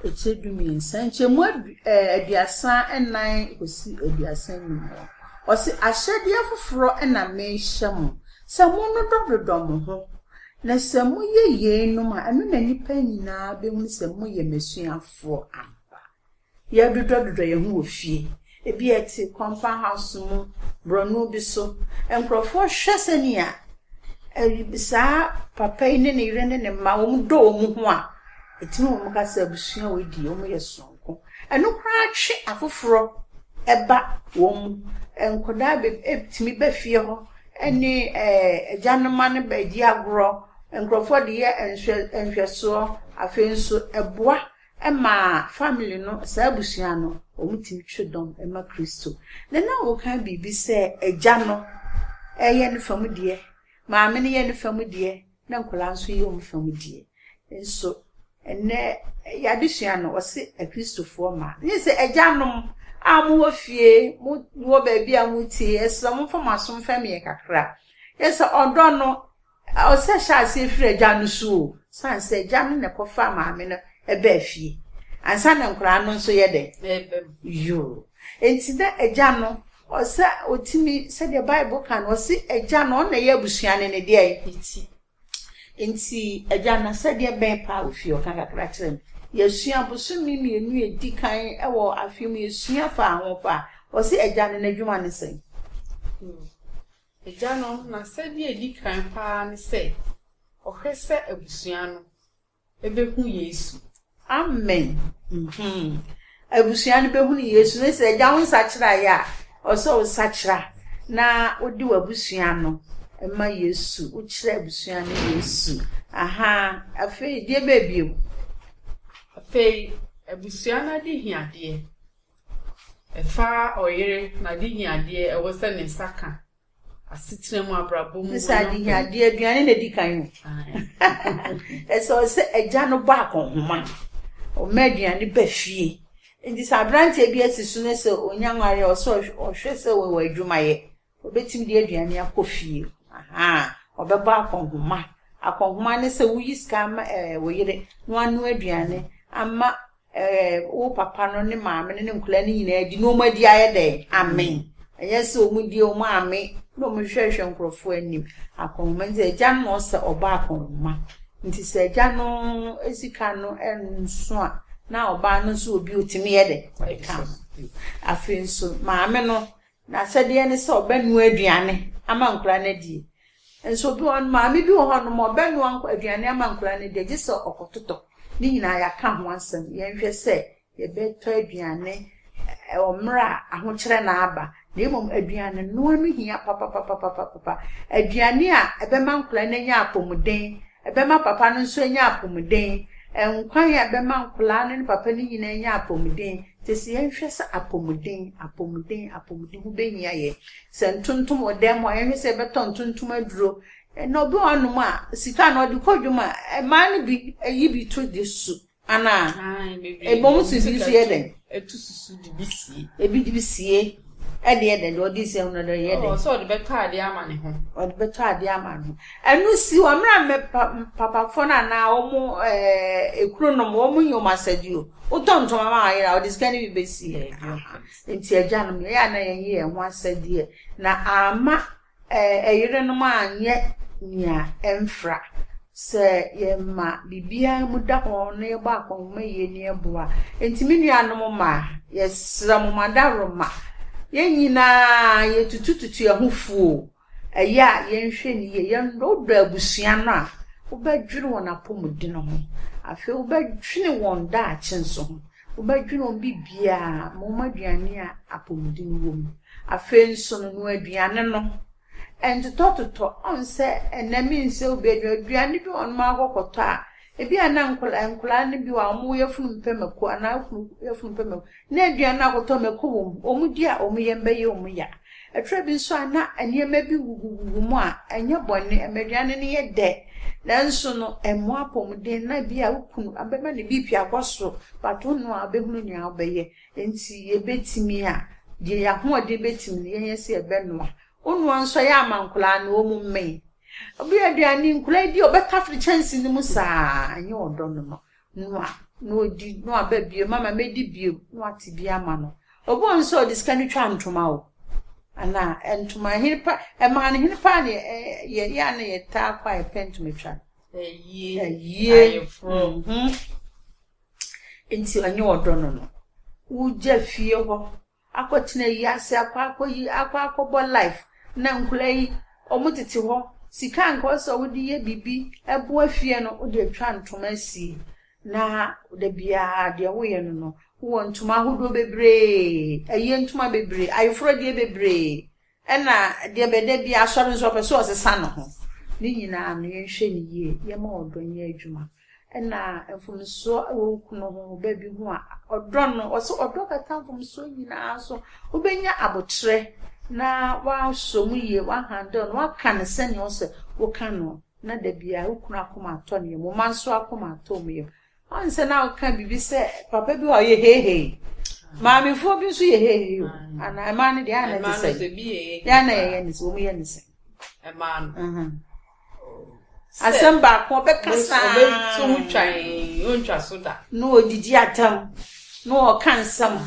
Speaker 4: ɛkyɛ 13, nkyɛmu 34 kɔsi 35 hɔ. Ɔse, ahyɛdeɛ foforɔ na mehyɛ mo, sɛ monnodɔdodɔ mo ho, na sɛ moyɛ yeinom a, ɛno na nnipa nyinaa bɛhunu sɛ moyɛ m'asuafoɔ ampa. Yɛdodɔdodɔ yɛn ho wɔ fie. Ebia ɛte compound house mu, borɔno bi so. Nkurɔfoɔ hwɛ sɛnea saa papa yi ne ne yere ne ne mma wɔdɔ wɔn ho a, ɛtumi ma wɔka sɛ abusua wei deɛ wɔyɛ soronko. Ɛno koraa twe afoforɔ ba wɔn mu. Nkwadaa be tumi ba fie hɔ ne agyanom no bɛdi agorɔ. Nkurɔfoɔ de yɛ nhwɛ nhwɛsoɔ. Afei nso ɛboa Ɛma family no, saa abusua no, wɔtumi twe dɔm ma Kristo. Na na woka biribi sɛ agya no yɛ ne fam deɛ, maame no yɛ ne fam deɛ, na nkwadaa nso yɛ wɔn fam deɛ. Nso ɛnnɛ yɛn adesua no, wɔse Akristofoɔ mma. Ne sɛ agyanom a mowɔ fie, mowɔ baabi a motie, ɛsrɛ momfa mo aso mfɛm yɛn kakra. Yɛ sɛ ɔdɔ no, Ɛwɔ sɛ ɛhyɛ aseɛ firi agya no so o, sane sɛ agya no na ɛkɔfaa maame no baa fie ansa na nkwadaa no nso yɛ dɛn? Yoo. Enti na agya no, ɔsɛ ɔtumi, sɛdeɛ Bible ka no, ɔse agya no, ɔno na ɛyɛ abusua no ne deɛ? Ne ti. Enti agya no, sɛdeɛ bɛn paa wɔ fie, ɔka kakra kyerɛ me. Yɛsua bosome mmienu a ɛdi kan wɔ afe mu, yɛsua faa ho paa. Ɔse agya no, n'adwuma ne sɛn?
Speaker 5: Agya no, n'asɛdeɛ a ɛdi kan pa ara ne sɛ ɔhwɛ sɛ abusua no bɛhu Yesu.
Speaker 4: Amen mm abusua no bɛhunu Yesu ne sɛ agya wo nsakyeraeɛ a ɔsɛ wo sakyera na wode w'abusua no ma Yesu wokyerɛ abusua no Yesu aha afei deɛ bɛɛ bio.
Speaker 5: Afei abusua no adehiadeɛ. Ɛfa ɔyere n'adehiadeɛ ɛwɔ sɛ ne nsa ka asetena mu abrabɔ mu.
Speaker 4: Ne sɛ adehiadeɛ aduane na edi kan o. Ɛsɛ ɔsɛ agya no bɔ akɔnhoma ɔma aduane ba fie. Nti sɛ aberanteɛ bi asi so ne sɛ onya nware a ɔsɛ ɔhwɛ sɛ wɔwɔ adwumayɛ. Obetumi de aduane akɔ fie. Ahaa ɔbɛbɔ akɔnhoma. Akɔnhoma ne sɛ woyi sika ama ɛɛ wo yere na wanoa aduane ama ɛɛ wo papa no ne maame no ne nkwadaa no nyinaa di na wɔn adi ayɛ dɛn amen. Ɛnyɛ sɛ wɔn di wɔn ame na wɔn hwehwɛhwɛ nkurɔfoɔ anim. Akɔnhoma nti agya no na ɔsɛ ɔbɔ akɔnhoma. Nti sɛ agya no sika no nso a. Na ɔbaa no nso obi otumi yɛ dɛ ɛka ho. Afei nso maame no n'asɛdeɛ ne sɛ ɔbɛnoa aduane ama nkwadaa no adie. Nso obi wɔ hɔ maame bi wɔ hɔnom ɔbɛnoa aduane ama nkwadaa no adie gye sɛ ɔkɔtotɔ. Ne nyinaa yɛaka ho asɛm. Yɛnhwɛ sɛ yɛbɛtɔ aduane wɔ mmerɛ a ahokyerɛ no aba. Na mmom aduane noa no hia papapapapapa. Aduane a ɛbɛma nkwadaa no anya apɔmuden, ɛbɛma papa no nso anya apɔmuden, nkwan a ɛbɛma nkwadaa no ne papa no nyinaa anya apɔmuden. Nti sɛ yɛnhwɛ sɛ apɔmuden, apɔmuden, apɔmuden ho bɛhia yɛn. Sɛ ntontom wɔ dan mu a, yɛnhwɛ sɛ yɛbɛtɔ ntontom aduro. Na obi wɔ hɔnom a, sika no ɔde kɔ dwom a, mmaa no bi yi bi to de su anaa? Ebom si bi nso yɛ dɛn?
Speaker 5: Etu susu de bi sie.
Speaker 4: Ebi de bi sie. Ɛde yɛ dɛn? Deɛ ɔde sie no de yɛ dɛn?
Speaker 5: Sɛ ɔde bɛtɔ adeɛ ama ne ho.
Speaker 4: Ɔde bɛtɔ adeɛ ama ne ho. Ɛno si hɔ mmerɛ a mɛ papafoɔ no anaa wɔn ɛɛ ekununom wɔn nyɛ wɔn asɛdeɛ o. Wotɔ ntoma ma ayere a ɔde sika no bi bɛsie. Nti agyanom yɛyɛ a na yɛnyɛ yɛn ho asɛdeɛ na ama ɛyerenom anyɛ nea ɛmfra. Sɛ yɛma biribiara mu da hɔ na yɛbɔ akɔnhoma yie na yɛboa. Nti me nuanom mmaa, yɛsrɛ mo mo adaworoma. Yɛn nyinaa yɛtutututu yɛn ho fo. Ɛyɛ a yɛnhwɛ no yie. Yɛn wodɔ abusua no a, wobɛdwene wɔn apɔmuden ho. Afei wobɛdwene wɔn daakye nso ho. Wobɛdwene wɔn biribiara ma wɔn aduane a apɔmuden wɔ mu. Afei nso no, noa aduane no. Ntotɔtotɔ, ɔn sɛ ɛnɛ mensɛ obi aduane, aduane bi wɔ hɔnom akɔkɔtɔ a, ebi a na nkwadaa nkwadaa no bi wɔ a wɔn yafunu mpɛ mako anaa kunu yafunu mpɛ mako, na aduane no akɔtɔ mako wɔ mu, wɔn di a wɔn yam bɛyɛ wɔn ya. Ɛtwerɛ bi nso a na nneɛma bi gugugugu mu a ɛnyɛ bɔne, ɛma aduane no yɛ dɛ, nanso no ɛmmoa apɔmuden na bi a wo kunu abɛma ne BP akɔ soro, but wo noa a wobɛhunu nea wobɛyɛ. Nti yɛbɛtumi a, deɛ yɛn ahoɔden bɛtumi no yɛnyɛ sɛ yɛbɛnoa. Wo noa nso ɛyɛ ama nkwadaa no wɔn mmɛn. Obi aduane nkwadaa di ɔbɛtafere kyɛnse no mu saa, ɛnyɛ ɔdɔ no no. Noa na ɔdi na waba bio, mama mɛdi bio na wate bi ama no. Obi wɔ nso a ɔde sika no twa ntoma o. Anaa ntoma hene pa, ɛmaa no hene paa ne yɛ yɛ a na yɛtaa kɔ a yɛpɛ ntoma twa.
Speaker 5: Ayie.
Speaker 4: Ayie.
Speaker 5: Ayeforɔ.
Speaker 4: Nti ɛnyɛ ɔdɔ no no. Wogya fie hɔ akɔtena yi ase akɔ akɔyi akɔ akɔbɔ life na nkwadaa yi wɔn tete hɔ sika nka ɔsɛ wode yɛ biribi ɛboa fie no wode atwa ntoma asie na da biara deɛ woyɛ no no wowɔ ntoma ahodoɔ bebree ayie ntoma bebree ayeforɔ deɛ bebree ɛna deɛ bɛda bi asɔre nso ɔpɛ sɛ ɔsesa ne ho ne nyinaa no yɛnhwɛ ne yie yɛma ɔdɔ nyɛ adwuma. Ɛna mfomsoɔ wɔ wo kunu ho ɔbaa bi ho a ɔdɔ no ɔsɛ ɔdɔ kata mfomsoɔ nyinaa so wobɛnya abotrɛ na wasɔ mu yie wahandle no waka no sɛnea ɔsɛ woka no na da biara wo kunu akoma atɔ ne yam wo mma nso akoma atɔ mu yam ɔn sɛ na woka biribi sɛ papa bi wɔ ɔyɛ heihei maamefoɔ bi nso yɛ heihei o anaa mmaa no deɛ ana te sɛ yɛ ana yɛyɛ ne sɛ wɔn yɛ ne sɛ
Speaker 5: Mmaa no.
Speaker 4: Asɛm baako ɔbɛka saa.
Speaker 5: Ɔbɛto ho twan, ɔntwa so da.
Speaker 4: Na ɔdidi atam, na ɔka nsɛm.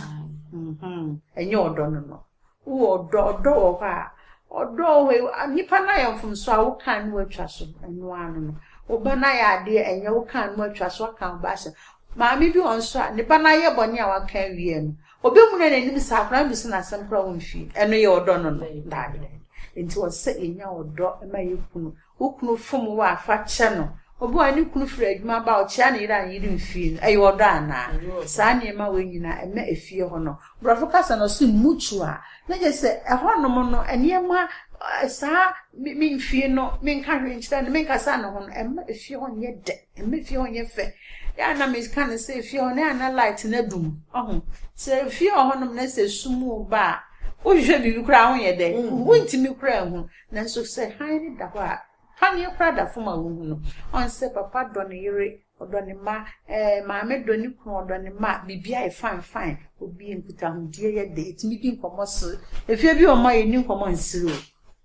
Speaker 4: Ɛnyɛ ɔdɔ no no. Wowɔ ɔdɔ, ɔdɔ wɔ hɔ a, ɔdɔ wɔ hɔ nipa no ayɛ mfomso a woka no atwa so, ɛno ano no. Wo ba no ayɛ adeɛ ɛnyɛ woka no atwa so, aka wo ba ahyɛ. Maame bi wɔ nso a, ne ba no ayɛ bɔne a waka awie no, obɛmuna n'anim saa akwadaa no bisa no asɛm koraa wɔmfie. Ɛno yɛ ɔdɔ no no. Daabi daabi. Nti ɔsɛ yɛnya ɔdɔ ma yɛ kunu. Wo kunu fom wo a fa kyɛ no. Obi wɔ ne kunu firi adwuma ba a ɔkyea ne yere a ne yere mfie no, ɛyɛ ɔdɔ anaa? Saa nneɛma wei nyinaa ɛma efie hɔ no. Borɔfo kasa no ɔse mutual. Na kyerɛ sɛ ɛhɔnom no nneɛma saa me mfie no menka hwee nkyerɛ no menkasa ne ho no ɛma efie hɔ nyɛ dɛ, ɛma efie hɔ nyɛ fɛ. Yɛ a na meka no sɛ efie hɔ no yɛ a na light no adum. Ɔho sɛ efie wɔ hɔnom na sɛ sum ba a wohwehwɛ biribi koraa ho yɛ dɛ wontumi koraa nhu. Nanso sɛ hann no da hɔ a, paneɛ koraa da fam a wohu no. Ɔn sɛ papa dɔ ne yere, ɔdɔ ne mma, ɛɛ maame dɔ ne kunu, ɔdɔ ne mma, biribi ayɛ fine fine. Obi nkitahodie yɛ dɛ, yɛtumi di nkɔmmɔ sere. Efie bi wɔ hɔ a yɛnni nkɔmmɔ nsere o.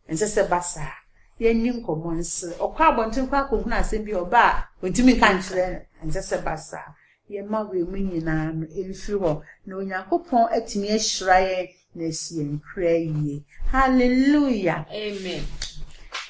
Speaker 4: Ɛnsɛ sɛ ɛba saa. Yɛnni nkɔmmɔ nsere. Ɔkɔ abɔnten koraa akɔhunu asɛm bi a ɔba a, ɔntumi nka nkyerɛ no. Ɛnsɛ sɛ ɛba saa. Yɛmma wei mu nyinaa no ɛmfiri hɔ. Na Onyankopɔn atumi ahyira yɛn na asi yɛn kra yie. Hallelujah.
Speaker 5: Amen.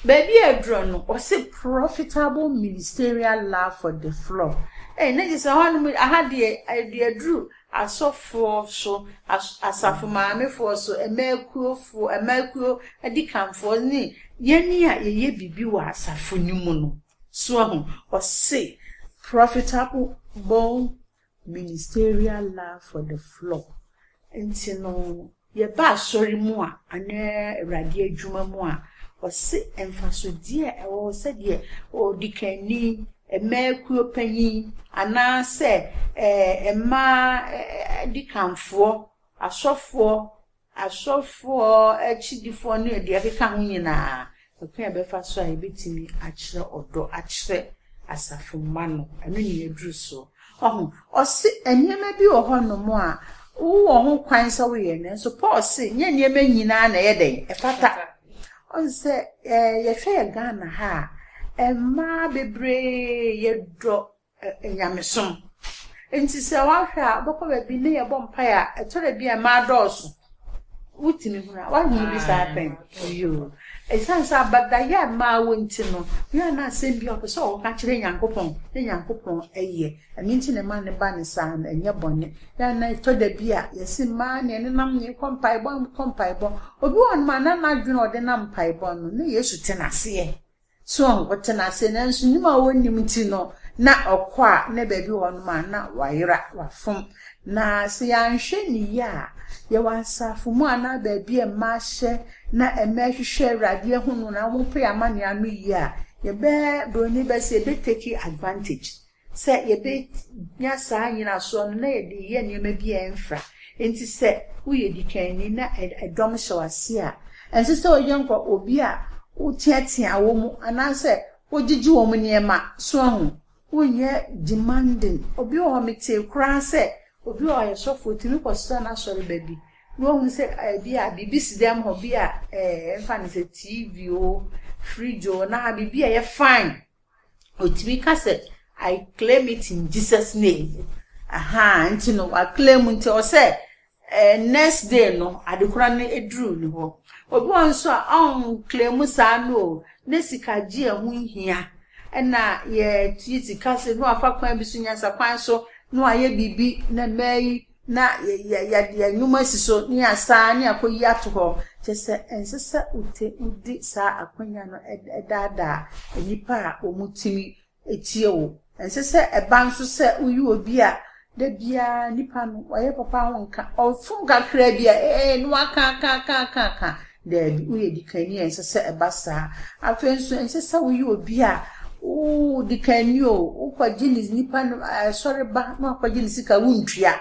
Speaker 4: Baabi a aduro no, ɔse profitable ministerial love for the flock. Ei, na gye sɛ hɔnom, aha deɛ, aduaduru asɔfoɔ so, as, asafo maamefoɔ so, mmaakuofoɔ, mmaakuo adikanfoɔ ne yɛn a yɛyɛ biribi wɔ asafo no mu no. So ahu, ɔse, profitable ministerial love for the flock. Nti no, yɛba asɔre mu a, anaa Awurade adwuma mu a, ɔse mfasodeɛ a ɛwɔ hɔ sɛdeɛ odikanni, mmaakuo panyin, anaasɛ mmaa adikanfoɔ, asɔfoɔ, asɔfoɔ akyidifoɔ ne deɛ ɛkeka ho nyinaa, ɛkwan a yɛbɛfa so a yɛbɛtumi akyerɛ ɔdɔ akyerɛ asafo mma no, ɛno ne yɛaduru soɔ. Ɔho, ɔse nneɛma bi wɔ hɔnom a wowɔ ho kwan sɛ woyɛ, nanso Paul se nyɛ nneɛma nyinaa na ɛyɛ dɛn, ɛfata. Ɔn sɛ yɛhwɛ yɛ Ghana ha a, mmaa bebree yɛdɔ nyamesom. Nti sɛ woahwɛ a, wobɛkɔ baabi ne yɛbɔ mpaeɛ a, ɛtɔ da bi a mmaa dɔɔso. Wotumi hunu a, woahunu bi saa pɛn? Yoo. Ɛsiane sɛ abadayɛ a mmaa wɔ nti no, yɛ a na asɛm bi a ɔpɛ sɛ ɔka kyerɛ Nyankopɔn, na Nyankopɔn ɛyɛ. Ɛno nti na ɛma ne ba ne saa no, ɛnyɛ bɔne. Yɛ a na ɛtɔ da bi a, yɛse mmaa ne ɛnenam ne kɔ mpaebɔ, kɔ mpaebɔ. Obi wɔ hɔnom a, na n'adwene a ɔde nam mpaebɔ no, na Yesu te n'aseɛ. So ɔte n'ase, nanso nim a ɔnnim nti no, na ɔkɔ a, na baabi wɔ hɔnom a, na wayera, wafom. Na sɛ yɛanhwɛ ne yie a, yɛwɔ asafo mu anaa baabi a mmaa hyɛ na mmaa hwehwɛ Awurade ahunu na wɔpɛ yɛn amanneɛ ano yie a, yɛbɛ, Buroni bɛsɛ yɛbɛ take advantage sɛ yɛbɛnya saa nyinasoɔ no na yɛde yɛ nneɛma bi a ɛmfra. Nti sɛ woyɛ dikanni na ɛdɔm hyɛ w'ase a, ɛnsɛ sɛ woyɛ nkɔ obi a woteatea wɔ mu anaasɛ wogyegye wɔn nneɛma so ahu. Wonyɛ demanding. Obi wɔ hɔ, metee koraa sɛ obi wɔ hɔ a ɔyɛ sɔfo, otumi kɔsra n'asɔre baabi na wahu sɛ ebi a biribi si dɛm hɔ bi a ɛmfa no sɛ TV o, fridge o, na biribi a ɛyɛ fine. Otumi ka sɛ, "I claim it in Jesus' name." Aha, nti no wa claim nti ɔsɛ next day no adekora no eduru ne hɔ. Obi wɔ nso a ɔn claim saa no o, ne sika gye ɛho nhia. Ɛna yɛtua sika sɛ na wafa kwan bi so, nyansa kwan so, na wayɛ biribi na mmaa yi na yɛde yɛn nnwuma si so ne yɛasa ne akɔyi ato hɔ. Kyerɛ sɛ ɛnsɛ sɛ wote wodi saa akonnwa no ɛdaadaa nnipa a wɔtumi tie wo. Ɛnsɛ sɛ ɛba nso sɛ woyi obi a da biara nipa no ɔyɛ papa ho nka, ɔfom kakra bi a na waka aka aka aka aka. Daabi, woyɛ dikanni a ɛnsɛ sɛ ɛba saa. Afei nso ɛnsɛ sɛ woyɛ obi a wo dikanni o, wokɔgye ne nipa no asɔre ba na wakɔgye ne sika wontua.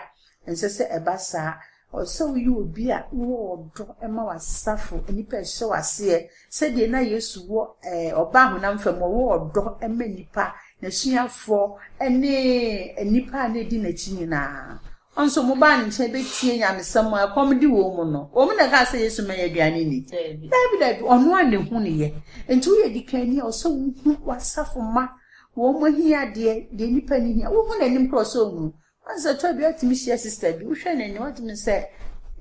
Speaker 4: Ɛnsɛ sɛ ɛba saa. Ɔsɛ woyɛ obi a wowɔ ɔdɔ ma w'asafo, nnipa a ɛhyɛ w'aseɛ. Sɛdeɛ na Yesu wɔ ɔbaa honam fam, ɔwɔ ɔdɔ ma nnipa, n'asuafoɔ ne nnipa a na ɛdi n'akyi nyinaa. Ɔnso mo baa ne nkyɛn bɛtie nyamesɛm a ɛkɔm de wɔn mu no, wɔn na ɛkaa sɛ Yesu ma yɛ aduane ni. Daabi, daabi, ɔno a na ehu ne yɛ. Nti woyɛ dikanni a ɔsɛ wohu w'asafo ma wɔn mo ahiadeɛ, deɛ nnipa ni hia. Wohu n'anim korɔ sɛ ohunu. Wɔn sɛ tɔ bi atumi hyia sister bi, wohwɛ n'anim watumi sɛ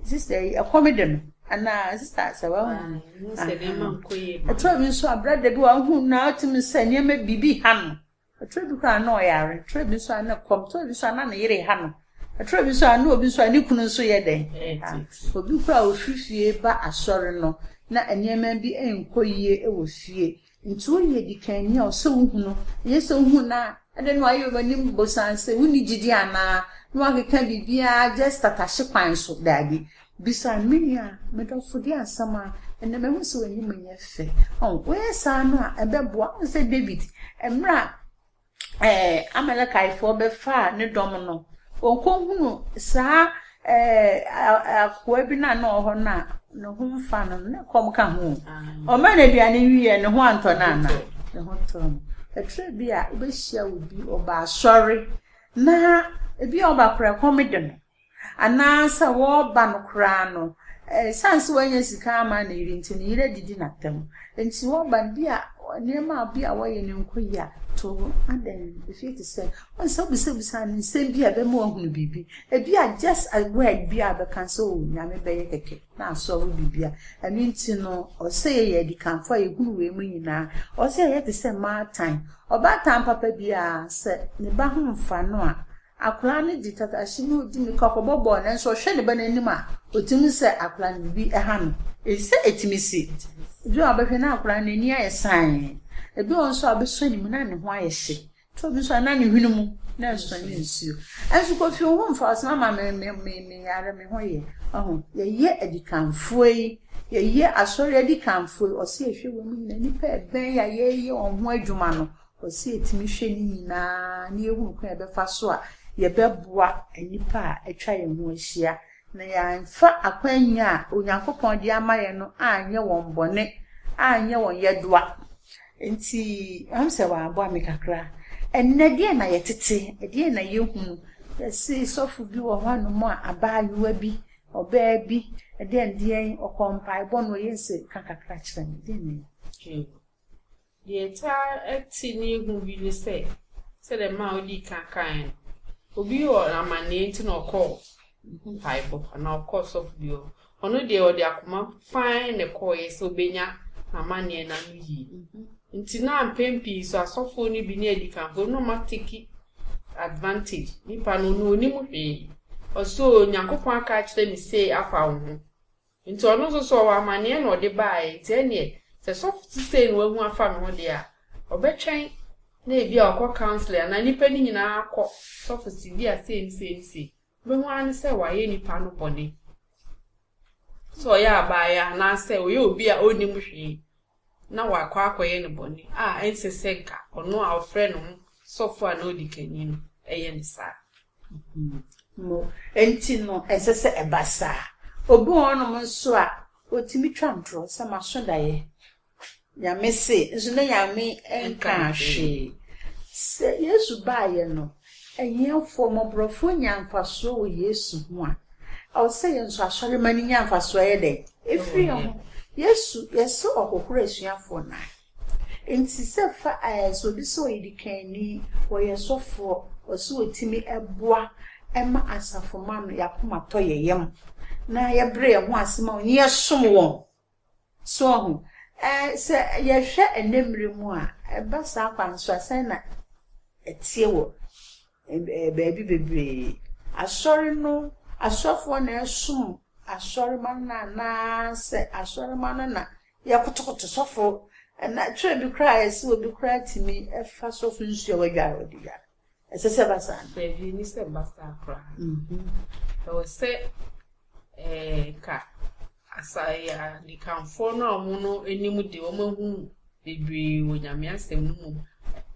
Speaker 4: sister yi ɛkɔm de no anaa sister sɛ wahu. Ɛtɔ bi nso a brother bi wahu na watumi sɛ nneɛma biribi ha no. Ɛtɔ bi koraa na ɔyare, ɛtɔ bi nso a na kɔm, ɛtɔ bi nso a na ne yere ha no. Ɛtɔ bi nso a na obi nso a ne kunu nso yɛ dɛn. Obi koraa a ofiri fie ba asɔre no na nneɛma bi nkɔ yie wɔ fie. Nti woyɛ dikanni a ɔsɛ wohunu, ɛnyɛ sɛ wohu na ɛde no ayɛ w'anim bosan sɛ wonni gyidi anaa na wakeka biribiara just tatahye kwan so. Daabi. Bisa me nua, medɔfo de asɛm a ɛnɛ mahu sɛ w'anim nyɛ fɛ. Ɔn, woyɛ saa no a ɛbɛboa. Wohu sɛ David, mmerɛ a Amalekitefoɔ bɛfaa ne dɔm no, ɔnkɔhunu saa akoa bi na na ɔwɔ hɔ no a ne ho mfa no, ne kɔm ka ho. Ɔma no aduane wieɛ, ne ho antɔ no ana? Ne ho tɔ no. Ɛtwerɛ bi a wobɛhyia obi, ɔba asɔre, na ebi a ɔba koraa kɔm de no. Anaasɛ wɔreba no koraa no, ɛsiane sɛ wanya sika ama ne yere nti, ne yere adidi n'atam. Nti wɔba no bi a nneɛma bi a wɔyɛ no nkɔ yie a, to wo adɛn, efie te sɛ, wɔn sɛ wobisabisa no nsɛm bi a ɛbɛma wahunu biribi. Ebi a just a word bi a bɛka sɛ o Nyame bɛyɛ kɛkɛ na asɔre biribi a. Ɛno nti no, ɔsɛ yɛyɛ adikanfo a yɛhunu wei mu nyinaa. Ɔsɛ yɛyɛ te sɛ maatan. Ɔbaatan papa biara, sɛ ne ba ho mfa no a, Akwadaa no de tatahye no redi mmirika kɔbɔ bɔɔl nanso ɔhwɛ ne ba no anim a, ɔtumi hu sɛ akwadaa no biribi ha no. Sɛ ɛtumi si. Ebi wɔ hɔ a wobɛhwɛ na akwadaa no n'ani ayɛ sann. Ebi wɔ hɔ nso a wobɛsɔ ne mu na ne ho ayɛ hye. Tɔ bi nso a na ne hwene mu na ɛsɔ ne nsuo. Ɛnso Kofi wo ho mfa wo sɛ mama me me me meyare me ho yɛ. Ɔho yɛyɛ adikanfoɔ yi, yɛyɛ asɔre adikanfoɔ yi, ɔsɛ yɛhwɛ wɔn mu nyinaa nnipa ɛbɛn a yɛreyɛ wɔn ho adwuma no. Ɔsɛ yɛtumi hwɛ ne nyinaa na yɛhunu kwan a yɛbɛfa so a yɛbɛboa nnipa a atwa yɛn ho ahyia, na yɛamfa akwannya a Onyankopɔn de ama yɛn no anyɛ wɔn bɔne, anyɛ wɔn yɛdoa. Nti, ɛho sɛ wɔaboa me kakra. Ɛnnɛ, deɛn na yɛtete? Ɛdeɛn na yɛhunu? Yɛse sɔfo bi wɔ hɔnom a abaayewa bi, ɔbaa bi, ɛdeɛn deɛn, ɔkɔ mpaebɔ na ɔyɛ nse ka kakra kyerɛ me. Deɛn na ɛyɛ?
Speaker 5: Deɛ ɛtaa te ne hu bi ne sɛ, sɛdeɛ mmaa a wodii kan kaeɛ no, obi wɔ amanneɛ nti na ɔkɔɔ mpaebɔ anaa ɔkɔɔ sɔfo bi hɔ. Ɔno deɛ ɔde akoma fann na ɛkɔeɛ sɛ ɔbɛnya n'amanneɛ no ano yie. Nti na mpɛn pii so asɔfoɔ no bi ne adikanfoɔ no na wɔateki advantage. Nipa no, ɔno ɔnim hwee. Ɔsɛ Onyankopɔn aka akyerɛ me sei afa wo ho. Nti ɔno nso so ɔwɔ amanneɛ na ɔde baeɛ, nti ɛnneɛ sɛ sɔfo te sei na wahu afa me ho deɛ a, ɔbɛtwɛn na ebia ɔkɔ counselling anaa nnipa no nyinaa kɔ sɔfo se bi a sei ne sei ne sei. Wobɛhu ara ne sɛ wayɛ nipa no bɔne. Sɛ ɔyɛ abaayewa anaasɛ ɔyɛ obi a ɔnnim hwee na wakɔ akɔyɛ no bɔne a ɛnsɛ sɛ nka ɔno a ɔfrɛ ne ho sɔfo anaa odikanni no yɛ no saa.
Speaker 4: Mo nti no, ɛnsɛ sɛ ɛba saa. Obi wɔ hɔnom nso a, otumi twa ntorɔ sɛ maso daeɛ. Nyame se, nso na Nyame nkaa hwee. Sɛ Yesu baeɛ no, ahiafoɔ, mmɔborɔfoɔ nyaa mfasoɔ wɔ Yesu ho a, ɛwɔ sɛ yɛn nso asɔremma no nya mfasoɔ yɛ dɛn? Ɛfiri yɛn ho. Yesu, yɛse ɔhohoro asuafoɔ nan. Nti sɛ fa ɛɛ sɛ obi sɛ ɔyɛ dikanni, ɔyɛ sɔfoɔ, ɔsɛ ɔtumi boa ma asafomma no yɛn akoma tɔ yɛn yam na yɛbrɛ yɛn ho ase ma wɔn, na yɛsom wɔn. So wahu? Ɛɛ, sɛ yɛhwɛ ɛnnɛ mmere mu a, ɛba saa kwan so a, sɛn na ɛteɛ wɔ baabi bebree? Asɔre no, asɔfoɔ na ɛsom asɔremma no anaasɛ asɔremma no na yɛkotokoto sɔfo? Na twerɛ bi koraa a yɛse obi koraa tumi fa sɔfo nsuo a wadware ɔde dware. Ɛsɛ sɛ ɛba saa no?
Speaker 5: Dabi, ɛnni sɛ ɛba saa koraa. Ɛwɔ sɛ ɛɛ ka asa ɛyɛ adikanfoɔ no a wɔn no anim de wɔn ahu bebree wɔ Nyame asɛm no mu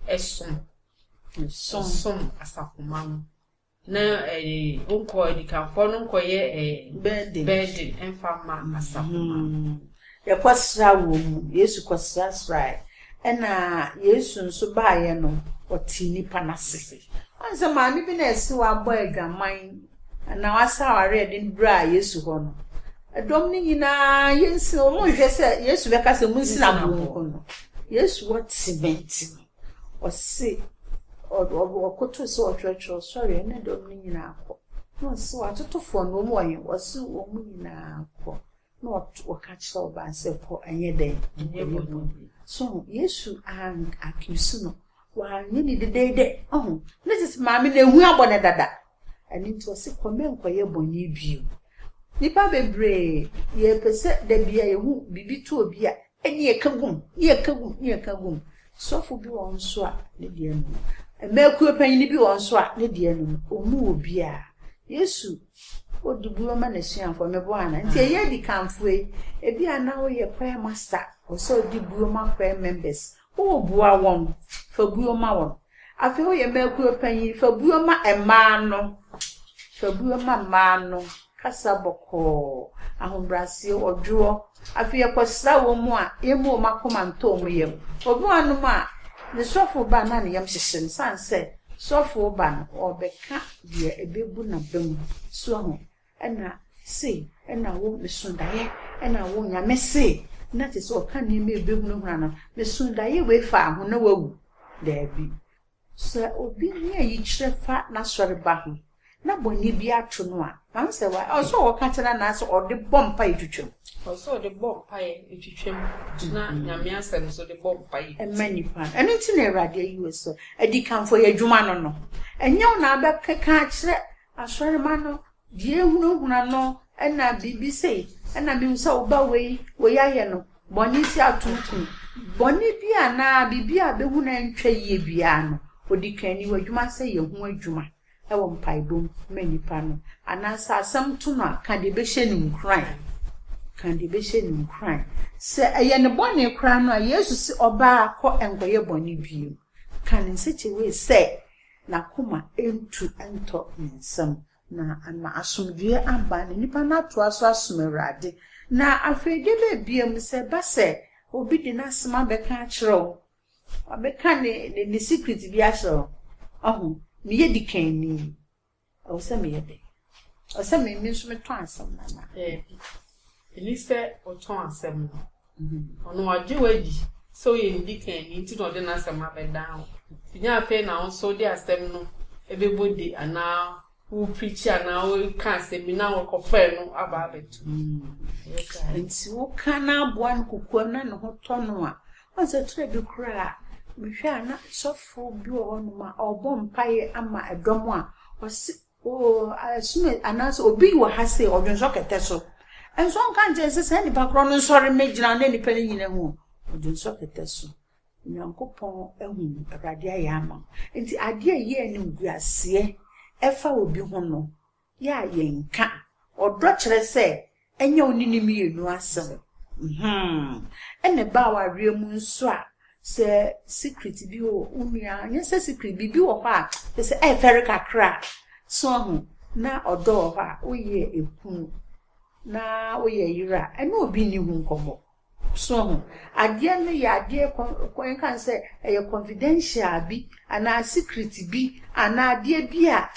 Speaker 5: ɛsom ɛsom asafomma no na ɛɛ nkɔ adikanfoɔ no nkɔyɛ ɛɛ
Speaker 4: Burden.
Speaker 5: burden ɛmfa mma asafomma no.
Speaker 4: Yɛkɔsra wɔn mu. Yesu kɔsrasrae. Ɛna Yesu nso baeɛ no, ɔtee nnipa no ase. Ɔn sɛ maame bi na ɛse wabɔ adwaman anaa wasa aware a ɛde no braa Yesu hɔ no, ɛdɔm no nyinaa yɛnsi wɔn nhwɛ sɛ Yesu bɛka sɛ monsi no aboɔ nko no. Yesu ɔte bɛnti no, ɔse ɔkoto sɛ ɔtwerɛtwerɛ ɔsɔre ne dɔm no nyinaa kɔ. Na ɔse watotofoɔ no wɔn wɔ he? Ɔse wɔn nyinaa kɔ. Na ɔka kyerɛ ɔbaa no sɛ, Kɔ, ɛnyɛ dɛn? Nkɔyɛ bɔne. So Yesu an accuse no, wanyɛ ne dedeedɛ. Ɔho, ne te sɛ maame no ehu abɔ no dada. Ɛno nti ɔse kɔ mɛnkɔyɛ bɔne bio. Nnipa bebree, yɛpɛ sɛ da bi a yɛhu biribi to obi a, ɛne yɛka gum, ne yɛka gum, ne yɛka gum. Sɔfo bi wɔ hɔ nso a, ne deɛ no no. Mmakuo panyin bi wɔ hɔ nso a, ne deɛ no no. Ɔmmu obiara. Yesu Odi buo ma n'asuafoɔ, meboa anaa? Nti ɛyɛ adikanfoɔ yi, ebi a na woyɛ choir master, wɔ sɛ odi buo ma choir members, woboa wɔn, fa buo ma wɔn. Afei woyɛ mmakuo panyin, fa buo ma mmaa no, fa buo ma mmaa no, kasa bɔkɔɔ, ahobrɛaseɛ, ɔdwoɔ. Afei yɛkɔsra wɔn mu a, yɛmmu wɔn akoma ntɔ wɔn yam. Obi wɔ hɔnom a, ne sɔfo ba na ne yam hyehye no, sane sɛ sɔfo ba no, ɔrebɛka deɛ ɛbɛbu n'aba mu. So ahu? Ɛna sei, ɛna wo, meso daeɛ, ɛna wo, Nyame se. na kyerɛ sɛ ɔka nneɛma a ɛbɛhunahuna no, meso daeɛ wei faa ho na wawu. Daabi. Sɛ obi nya ayikyerɛ fa n'asɔreba ho na bɔne bi ato no a, mahu sɛ wa, ɔsɛ ɔka kyerɛ no anaasɛ ɔde bɔ mpaeɛ twitwam.
Speaker 5: Ɔsɛ ɔde bɔ mpaeɛ twitwam, gyina Nyame asɛm so de bɔ mpaeɛ.
Speaker 4: Ɛma nipa no. Ɛno nti na Awurade ayi wo sɛ adikanfoɔ yɛ adwuma no no. Ɛnyɛ wo na abɛkeka akyerɛ asɔrema no deɛ ehunahuna no ɛna biribi sei ɛna mehu sɛ wo ba wei wei ayɛ no bɔne si ato ku. Bɔne bi anaa biribi a bɛhu na ɛntwa yie biara no, ɔdi kan ni w'adwuma sɛ yɛ ho adwuma wɔ mpaebɔ mu ma nipa no anaasɛ asɛm to no a, ka deɛ ɛbɛhyɛ no nkuran. Ka deɛ ɛbɛhyɛ no nkuran. Sɛ ɛyɛ ne bɔne koraa no a, Yesu se ɔbaa kɔ nkɔyɛ bɔne bio. Ka ne nsɛkyerɛwee sɛ n'akoma ntu ntɔ ne nsam na ama asomdwoeɛ aba na nipa no atoa so asom Awurade. Na afei deɛ bɛbia mu sɛ ɛba sɛ obi de n'asɛm abɛka akyerɛ wo, wabɛka ne ne ne secret bi akyerɛ wo, ɔho meyɛ di kan ni, ɛwɔ sɛ meyɛ dɛ, ɛwɔ sɛ me me nso metɔn asɛm no anaa?
Speaker 5: Daabi, ɛni sɛ wotɔn asɛm no. Ɔno wagye wo adi sɛ woyɛ ne dikanni nti na ɔde n'asɛm abɛdan wo. Nti nyɛ afei na wo nso wode asɛm no bɛbɔ de anaa woreprikyi anaa woreka asɛm bi na wɔkɔfa ɛno aba abɛto.
Speaker 4: Nti woka na aboa no kokoam na ne ho tɔ no a, ɔn sɛ twerɛ bi koraa a, mehwɛ a na sɔfo bi wɔ hɔnom a ɔrebɔ mpaeɛ ama ɛdɔm a, ɔse oo asome anaasɛ obi wɔ ha sei ɔdwonsɔ kɛtɛ so. Nso ɔnka nkyerɛ sɛ saa nipa korɔ no nsɔre mmɛgyina na nipa no nyina hu. Ɔdwonsɔ kɛtɛ so. Onyankopɔn ahu Awurade ayɛ ama wo. Nti adeɛ a ɛyɛ animguaseɛ ɛfa obi ho no, yɛ a yɛnka. Ɔdɔ kyerɛ sɛ ɛnyɛ wo ne ne mmienu asɛm. Ɛna ɛba awareɛ mu nso a, sɛ secret bi wɔ wo nua, nyɛ sɛ secret, biribi wɔ hɔ a, kyerɛ sɛ ɛɛfɛre kakra a, so ahu, na ɔdɔ wɔ hɔ a, woyɛ ekunu na woyɛ yere a, ɛne obi nni ho nkɔmmɔ. So ahu, adeɛ no yɛ adeɛ yɛnka no sɛ ɛyɛ confidential bi anaa secret bi anaa adeɛ bi a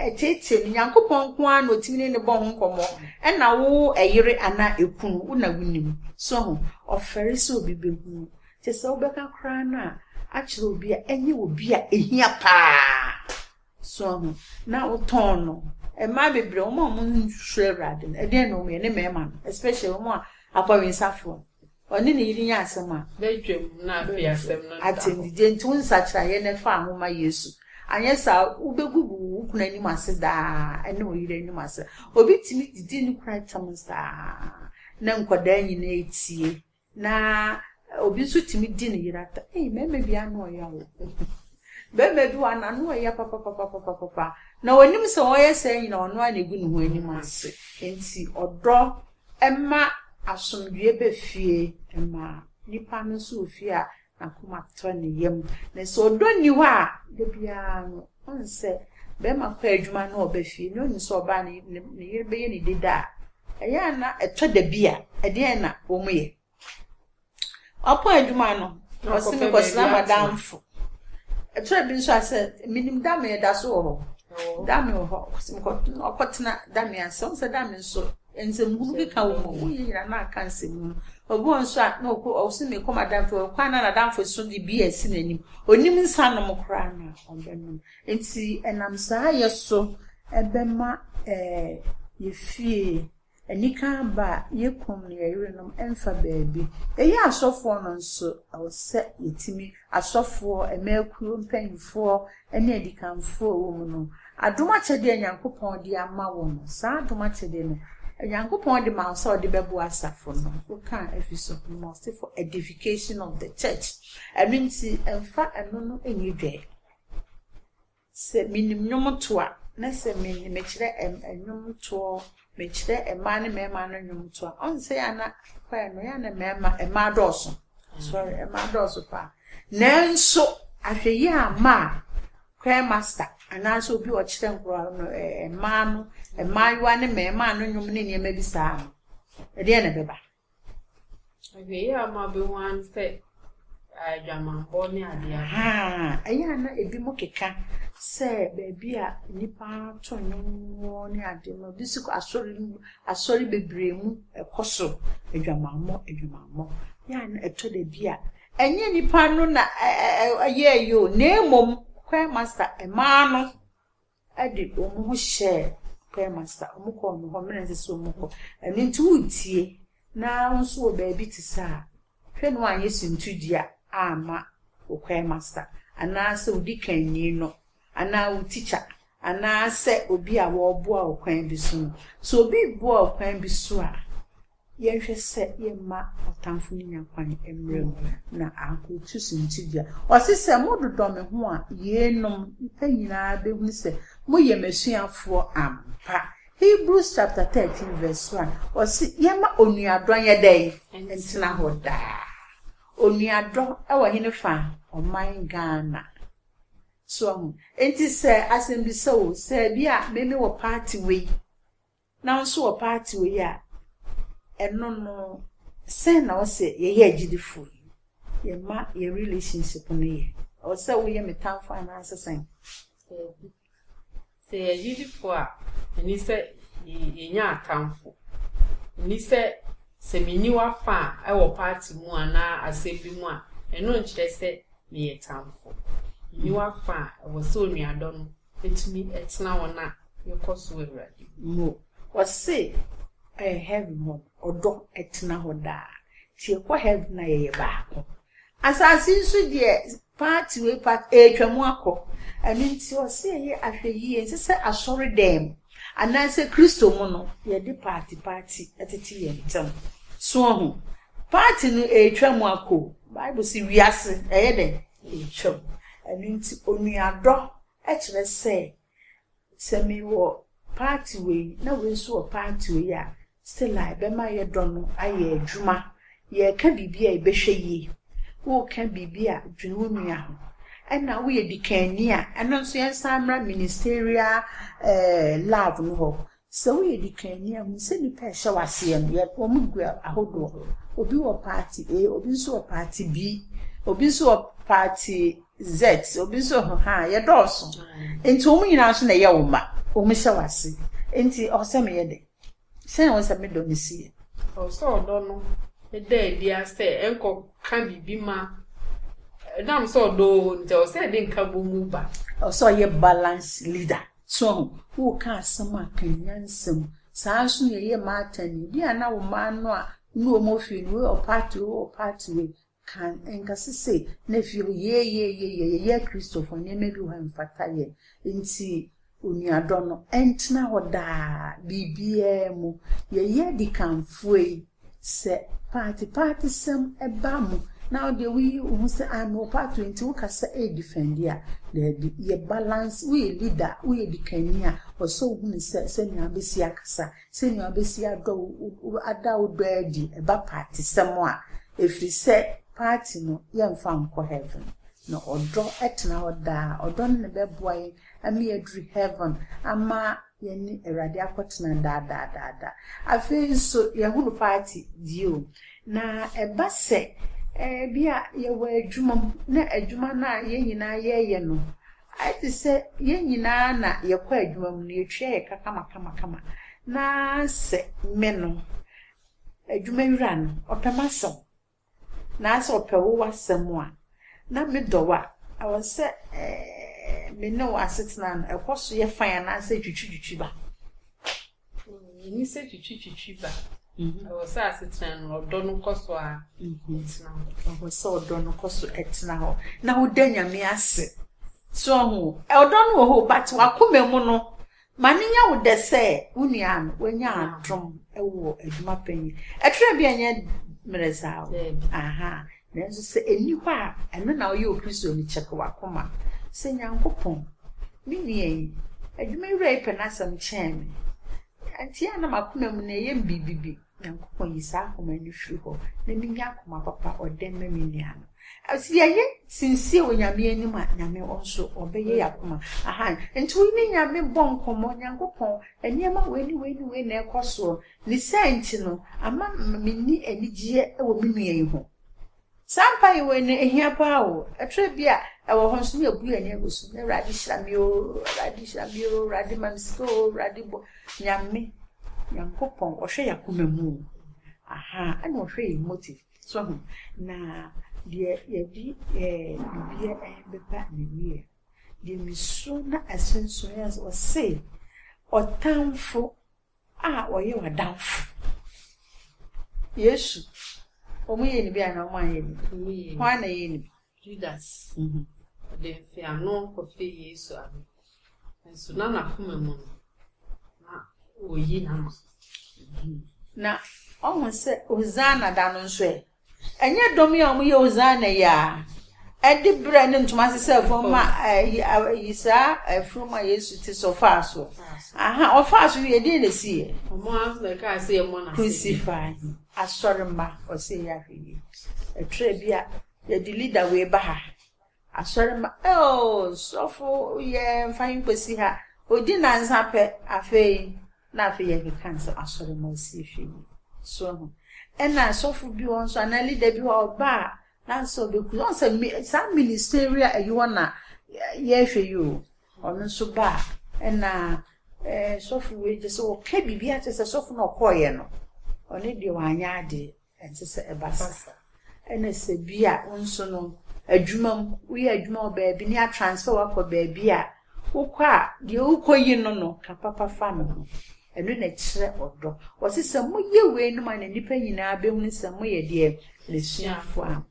Speaker 4: ɛteetee no, Nyankopɔn nko ara na otumi ne ne bɔ ho nkɔmmɔ, ɛna wo ɛyere anaa ekunu, wo na wonim. So ho, ɔfɛre sɛ obi bɛhunu. Kyɛ sɛ wobɛka koraa no a, akyerɛ obi a ɛnyɛ obi a ehia paa. So ho, na wotɔn no. Mmaa bebree, wɔn a wɔnsuro Awurade no, ɛdeɛn na wɔyɛ ne mmarima no, especially wɔn a akɔwensafoɔ. Ɔne ne yere nya asɛm a,
Speaker 5: Bɛdwam na afei asɛm no da hɔ.
Speaker 4: Atɛmdidie nti wo nsakyeraeɛ no ɛfa ho ma Yesu. Anyɛ saa wobɛgugu wo kunu anim ase daa ɛne wo yere anim ase. Obi tumi didi ne kunu atɛm saa na nkwadaa nyinaa etie. Na obi nso tumi di ne yere atɛm. Ei, mmarima bi ano ɔya o. Barima bi wɔ hɔ a n'ano ɔya papapapapapa. Na onim sɛ ɔyɛ saa nyinaa ɔno ara na egu ne ho anim ase. Nti ɔdɔ ɛma asomdwoeɛ ba fie, ɛma nipa no nso wɔ fie a n'akoma tɔ ne yam. Na sɛ ɔdɔ nni hɔ a, da biara no, ɔn sɛ bɛrima kɔ adwuma na ɔba fie na onim sɛ ɔbaa ne ne yere bɛyɛ ne deda a, ɛyɛ a na ɛtɔ da bi a, ɛdeɛn na wɔn yɛ? Ɔpɔn adwuma no, ɔse mekɔsra m'adamfo. Ɛtɔ bi nso a sɛ menim dame ɛda so wɔ hɔ. Dame wɔ hɔ, ɔse ɔkɔtena dame ase. Ɔn sɛ dame nso nsɛmhunu keka wɔ mu. Woyɛ nyina na aka nsɛmhunu. Obi wɔ nso a na ɔkɔ ɔse mekɔ m'adamfo hɔ. Kwan na n'adamfo so de bi asi n'anim. Onim nsa nom koraa no a ɔbɛnom. Nti ɛnam saa yɛ so ɛbɛma ɛɛ yɛ fie anika aba a yɛ kunu ne yɛ yerenom ɛmfa baabi. Ɛyɛ asɔfoɔ no nso ɛwɔ sɛ yɛtumi asɔfoɔ, mmaakuo mpanyinfoɔ ne adikanfoɔ a ɛwɔ mu no, adom akyɛdeɛ a Nyankopɔn de ama wo no, saa adom akyɛdeɛ no, Nyankopɔn de ma wo sɛ ɔde bɛboa asafo no. Wokaa Efeso no, ɔse for edification of the church. Ɛno nti, ɛmfa ɛno no nyɛ dwa. Sɛ minim nnwomto a, na sɛ me mekyerɛ nnwomtoɔ, mekyerɛ mmaa ne mmarima no nnwomto a, ɔn sɛ yɛ ana kwae no, yɛ ana mmarima, mmaa dɔɔso. Sorry, mmaa dɔɔso paa. Nanso, ahwɛyie amma a, choir master anaasɛ obi a ɔkyerɛ nkoraa no mmaa no, mmaayewa ne mmarima no nnwom ne nneɛma bi saa no, ɛdeɛn na ɛbɛba?
Speaker 5: Ahwɛyie amma bɛhu ara ne sɛ, Adwamammɔ ne adeɛ aba.
Speaker 4: Ahaa, ɛyɛ a na ebinom keka sɛ baabi a nnipa to nnwom wɔ ne ade no, ebi nso kɔ asɔre mu, asɔre bebree mu ɛkɔ so adwamammɔ, adwamammɔ. Yɛ a na ɛtɔ da bi a, ɛnyɛ nnipa no na ɛyɛeɛ o, na mmom choir master, mmaa no de wɔn ho hyɛɛ choir master, wɔkɔɔ ne hɔ mmerɛ a ɛnsɛ sɛ wɔkɔ. Ɛno nti woretie na wo nso wɔ baabi te saa a, hwɛ na woanyɛ suntidua amma wo choir master anaasɛ wo dikanni no anaa wo tikya anaasɛ obi a ɔreboa wo kwan bi so no. Sɛ obi reboa wo kwan bi so a, Yɛnhwɛ sɛ yɛmma ɔtamfo no nya kwan mmra mu na ankotu suntidua. Ɔse sɛ mododɔ me ho a, yeinom, nnipa nyinaa bɛhunu sɛ moyɛ m'asuafoɔ ampa. Hebrews chapter 13 verse 1, ɔse yɛmma onuadɔ nyɛ dɛn? Ntena hɔ daa. Onuadɔ wɔ henefa? Ɔman Ghana. So ahu? Enti sɛ asɛmbisa o, sɛ bi a me mewɔ party wei, Na wo nso wɔ party wei a, ɛno no, sɛn na ɔsɛ yɛyɛ agyidifo yi? Yɛma yɛ relationship no yɛ. Ɔwɔ sɛ woyɛ me tamfo anaasɛ sɛn?
Speaker 5: Daabi. Sɛ yɛyɛ agyidifo a, ɛnni sɛ yɛnya atamfo. Ɛnni sɛ sɛ menni w'afa a ɛwɔ party mu anaa asɛm bi mu a, ɛno nkyerɛ sɛ meyɛ tamfo. Menni w'afa a, ɛwɔ sɛ onuadɔ no Etumi tena wɔn a yɛkɔ so wɔ Awurade
Speaker 4: mu. Mu. Ɔse ɛɛ heaven hɔ no ɔdɔ tena hɔ daa. Nti yɛkɔ heaven a yɛyɛ baako. Asase yi so deɛ party wei party ɛretwa mu akɔ. Ɛno nti ɔse yɛyɛ ahwɛyie ɛnsɛ sɛ asɔre dɛm anaasɛ Kristo mu no yɛde party party tete yɛn ntam. So wahu? Party no ɛretwa mu akɔ o. Bible se wiase ɛyɛ dɛn? Ɛretwam. Ɛno nti onuadɔ kyerɛ sɛ, sɛ mewɔ party wei na wei nso wɔ party wei a, still a ɛbɛma yɛ dɔ no ayɛ adwuma. Yɛreka biribi a yɛbɛhwɛ yie. Woreka biribi a, dwene wo nua ho. Ɛna woyɛ dikanni a, ɛno nso yɛnsan mmra ministerial eh, love no hɔ. Sɛ woyɛ dikanni a, hu sɛ nnipa a ɛhyɛ w'aseɛ no, yɛ wɔn gu ahodoɔ. Obi wɔ party A, obi nso wɔ party B, obi nso wɔ party Z, obi nso wɔ ha, yɛdɔɔso. Nti wɔn nyinaa nso na ɛyɛ wo mma, wɔn hyɛ w'ase. Nti ɔwɔ sɛ meyɛ dɛ? Sɛn na ɛwɔ sɛ me dɔ no si yɛ?
Speaker 5: Ɔwɔ sɛ ɔdɔ no da adi ara sɛ ɛnkɔka biribi ma ɛnam sɛ ɔdɔ wɔ hɔ nti, ɛwɔ sɛ ɛde nkabom ba.
Speaker 4: Ɔwɔ sɛ ɔyɛ balance leader. So ahu? Woreka asɛm a, ka nyansa mu. Saa ara nso na yɛyɛ mmaatan yi. Bi a na wo mma no a wo ne wɔn wɔ fie no, wei wɔ party wei wɔ party wei. Ka nkasa sei na fie hɔ yee-yee-yee, yɛyɛ Kristofo, nneɛma bi wɔ hɔ a ɛmfata yɛn. Enti onuadɔ no, ɛntena hɔ daa, biribiara mu. Yɛyɛ adikanfoɔ yi, Sɛ paatepaatisɛm ba mu na wo deɛ woyi wo ho sɛ ah mewɔ party wei nti wokasa ɛredifɛndi a, daabi. Yɛ balance, woyɛ leader, woyɛ dikanni a, ɛwɔ sɛ wohunu sɛ sɛnea wobɛsi akasa, sɛnea wobɛsi adɔ wo ada wo dɔ adi ɛba paatesɛm a, ɛfiri sɛ party no yɛmfa nkɔ heaven. Na ɔdɔ tena hɔ daa. Ɔdɔ no na ɛbɛboa yɛn ama yɛaduru heaven ama yɛne Awurade akɔtena daa daa daa daa. Afei nso yɛhunu party bio. Na ɛba sɛ ebi a yɛwɔ adwuma mu na adwuma no a yɛn nyinaa yɛreyɛ no, ayɛ te sɛ yɛn nyinaa na yɛkɔ adwuma mu no, yɛtua yɛn ka kamakamakama. Na sɛ me no, adwumawura no, ɔpɛ m'asɛm. Na sɛ ɔpɛ wo w'asɛm a, na me dɔ wo a, ɛwɔ sɛ me ne wo asetena no ɛkɔ so yɛ fine anaasɛ twitwitwitwi ba?
Speaker 5: Ɛnni sɛ twitwitwitwi ba. Ɛwɔ sɛ asetena no ɔdɔ no kɔ so ara tena hɔ.
Speaker 4: Ɛwɔ sɛ ɔdɔ no kɔ so tena hɔ. Na woda Nyame ase. So ɔho, ɔdɔ no wɔ hɔ but w'akoma mu no, Ma no nyɛ wo dɛ sɛ wo nua no wanya adom wɔ adwuma pa yi. Ɛtwerɛ bi a ɛnyɛ mmerɛ saa o. Aha. Nanso sɛ ɛnni hɔ a, ɛno na woyɛ Okristoni kyɛke w'akoma sɛ Nyankopɔn, me nua yi, adwuma wura yi pɛ n'asɛm kyɛn me. Nti a na m'akoma mu no ɛyɛ me biribi bi. Nyankopɔn yi saa akoma no firi hɔ na menya akoma papa ɔdɛ ma me nua no. Sɛ yɛyɛ sincere wɔ Nyame anim a, Nyame nso ɔbɛyɛ yɛ akoma. Aha, nti wo ne Nyame bɔ nkɔmmɔ, Nyankopɔn, nneɛma wei ne wei ne wei na ɛkɔ soɔ. Ne saa nti no, ama menni anigyeɛ wɔ me nua yi ho. Saa mpaeɛ wei no, ɛhia paa o. Ɛtwerɛ bi a ɛwɔ hɔ nso ne yɛbu yɛn ani agu so. Awurade hyira me o, Awurade hyira me o, Awurade ma me sika o, Awurade bɔ. Nyame, Nyankopɔn, ɔhwɛ yɛn akoma mu o. Aha, ɛna ɔhwɛ yɛn motive. So ho. Na deɛ yɛde ɛɛ biribi bɛba n'awieɛ. Deɛ mesuro na ɛsonsono yɛ sɛ ɔse ɔtamfo a ɔyɛ w'adamfo. Yesu, wɔn yɛ ne bi anaa wɔn anyɛ ne bi? Hwan na ɛyɛ ne bi?
Speaker 5: Judas. Ɔde mfeano kɔfee Yesu ano. Nso na n'akoma mu no, na oyi n'ama.
Speaker 4: Na ɔhu sɛ Hosanna da no nso ɛ. Ɛnyɛ dɔm yi a wɔyɛ Hosanna yi a ɛde brɛ ne ntoma sesɛ fam ma ɛyi saa afurum a Yesu te so ɔfaa so. Aha, ɔfaa so wie deɛ na esi yɛ.
Speaker 5: Ɔmo ara na ɛkaa sɛ yɛmmɔ n'ase.
Speaker 4: Crucify him. Asɔre mma ɔsɛ yɛ ahwɛ yie. Ɛtwerɛ bi a yɛde leader wei ba ha. Asɔre mma oh sɔfo yɛ mfa yi nkɔsi ha. Odi nansa pɛ afei na afei yɛkeka nsɛm asɔre mma ɔsi ehwɛ yie. So ho. Ɛna sɔfo bi wɔ nso anaa leader bi hɔ ɔba a na nso ɔbɛku ɔn sɛ saa ministerial ayi hɔ na yɛhwɛ yi o. Ɔno nso ba a ɛna ɛɛ sɔfo wei gye sɛ ɔka biribi akyerɛ sɛ sɔfo na ɔkɔɔyɛ no ɔno deɛ wanyɛ adeɛ ɛnte sɛ ɛba saa. Ɛna sɛ bi a wo nso no adwuma mu woyɛ adwuma wɔ baabi ne atransfer wakɔ baabi a wokɔ a deɛ wokɔ yi no no ka papa fa no ho. Ɛno na ɛkyerɛ ɔdɔ. Wɔse sɛ moyɛ weinom a na nnipa nyinaa bɛhunu sɛ moyɛ deɛ n'asuafoɔ ampa.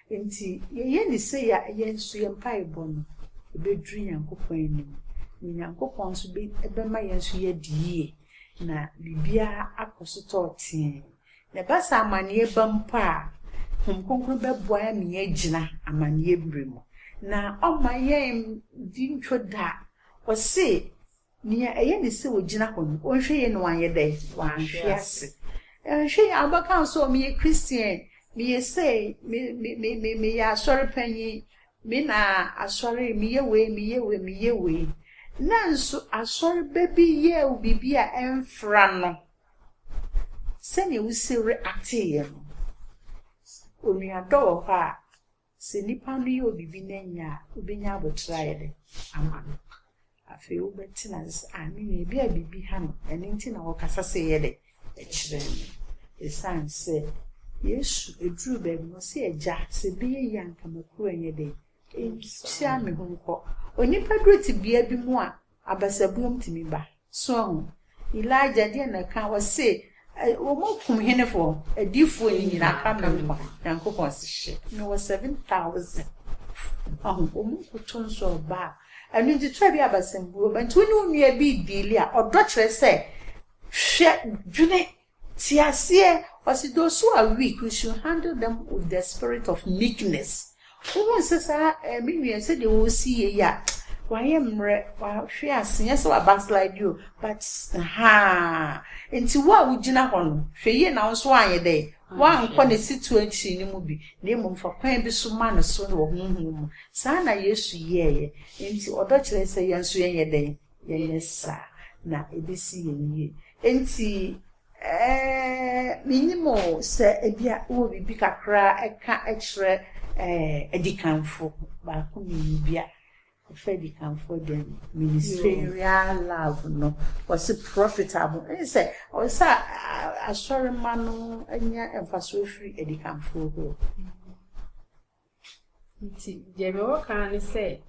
Speaker 4: Nti yɛyɛ ne sei a yɛn nso yɛn mpaebɔ no ɛbɛduru Nyankopɔn anim. Na Nyankopɔn nso bɛma yɛn nso yɛadi yie na biribiara akɔ so tɔɔtee. Na ɛba sɛ amanneɛ ba mpo a, Honhom Kronkron bɛboa yɛn ama yɛagyina amanneɛ berɛ mu. Na ɔmma yɛn di ntwo da. Ɔse nea ɛyɛ ne sɛ ogyina hɔ no, ɔnhwɛ yie na wanyɛ dɛ, wanhwe ase. Ɛnhwɛ yie a wobɛka sɛ meyɛ Christian, meyɛ sei, me me me me meyɛ asɔre panyin, me na asɔre, meyɛ wei, meyɛ wei, meyɛ wei. Nanso asɔre ba bi yɛɛ wo biribi a ɛmfra no. Sɛnea wosi reacteeɛ no, onuadɔ wɔ hɔ a, sɛ nipa no yɛ wo biribi na ɛnyɛ a, wobɛnya abotire ayɛ dɛ ama no. Afei wobɛtena ase sɛ ah me nua ebi a biribi ha no ɛno nti na wɔkasa sɛ yɛ dɛ ɛkyerɛ no. Ɛsiane sɛ Yesu eduruu baabi no ɔse agya sɛ ɛbɛyɛ yie a anka m'akuru nyɛ dɛ nhyia me ho nkɔ. Onipa duru tebea bi mu a abasabuom tumi ba. So ahu. Elijah deɛ na ɛka ɔse wɔn kum henefoɔ adiifoɔ yi nyinaa aka me nkwa. Nyankopɔn se hyɛ mewɔ 7,000. Ahu wɔn nkoto nso ɔba a ɛno nti tɔ bi abasambuo ba nti wo ne wo nua bi deal a ɔdɔ kyerɛ sɛ hwɛ dwene te aseɛ ɔse those who are weak we should handle them with the spirit of meekness. Wohu sɛ saa ɛɛ me nua sɛdeɛ wɔsi yɛ yi a wayɛ mmerɛ wahwe ase nyɛ sɛ wabackslide o but haa nti wo a wogyina hɔ no hwɛ yie na wo nso woanyɛ dɛ woankɔ ne situation no mu bi na mmom fa kwan bi so ma no so wɔ honhom mu. Saa na Yesu yɛɛyɛ nti ɔdɔ kyerɛ sɛ yɛn nso yɛnyɛ dɛn yɛnyɛ saa na ebesi yɛn yie. Nti ɛɛ menim o sɛ ebi a wowɔ biribi kakra ɛka ɛkyerɛ ɛɛ adikanfo baako mmienu bi a ɛfa adikanfoɔ deɛ ministerial love no wɔsi profitable ɛne sɛ ɔsɛ asɔremma no anya mfasoɔ firi adikanfoɔ hɔ.
Speaker 5: Nti deɛ mewɔ ka ne sɛ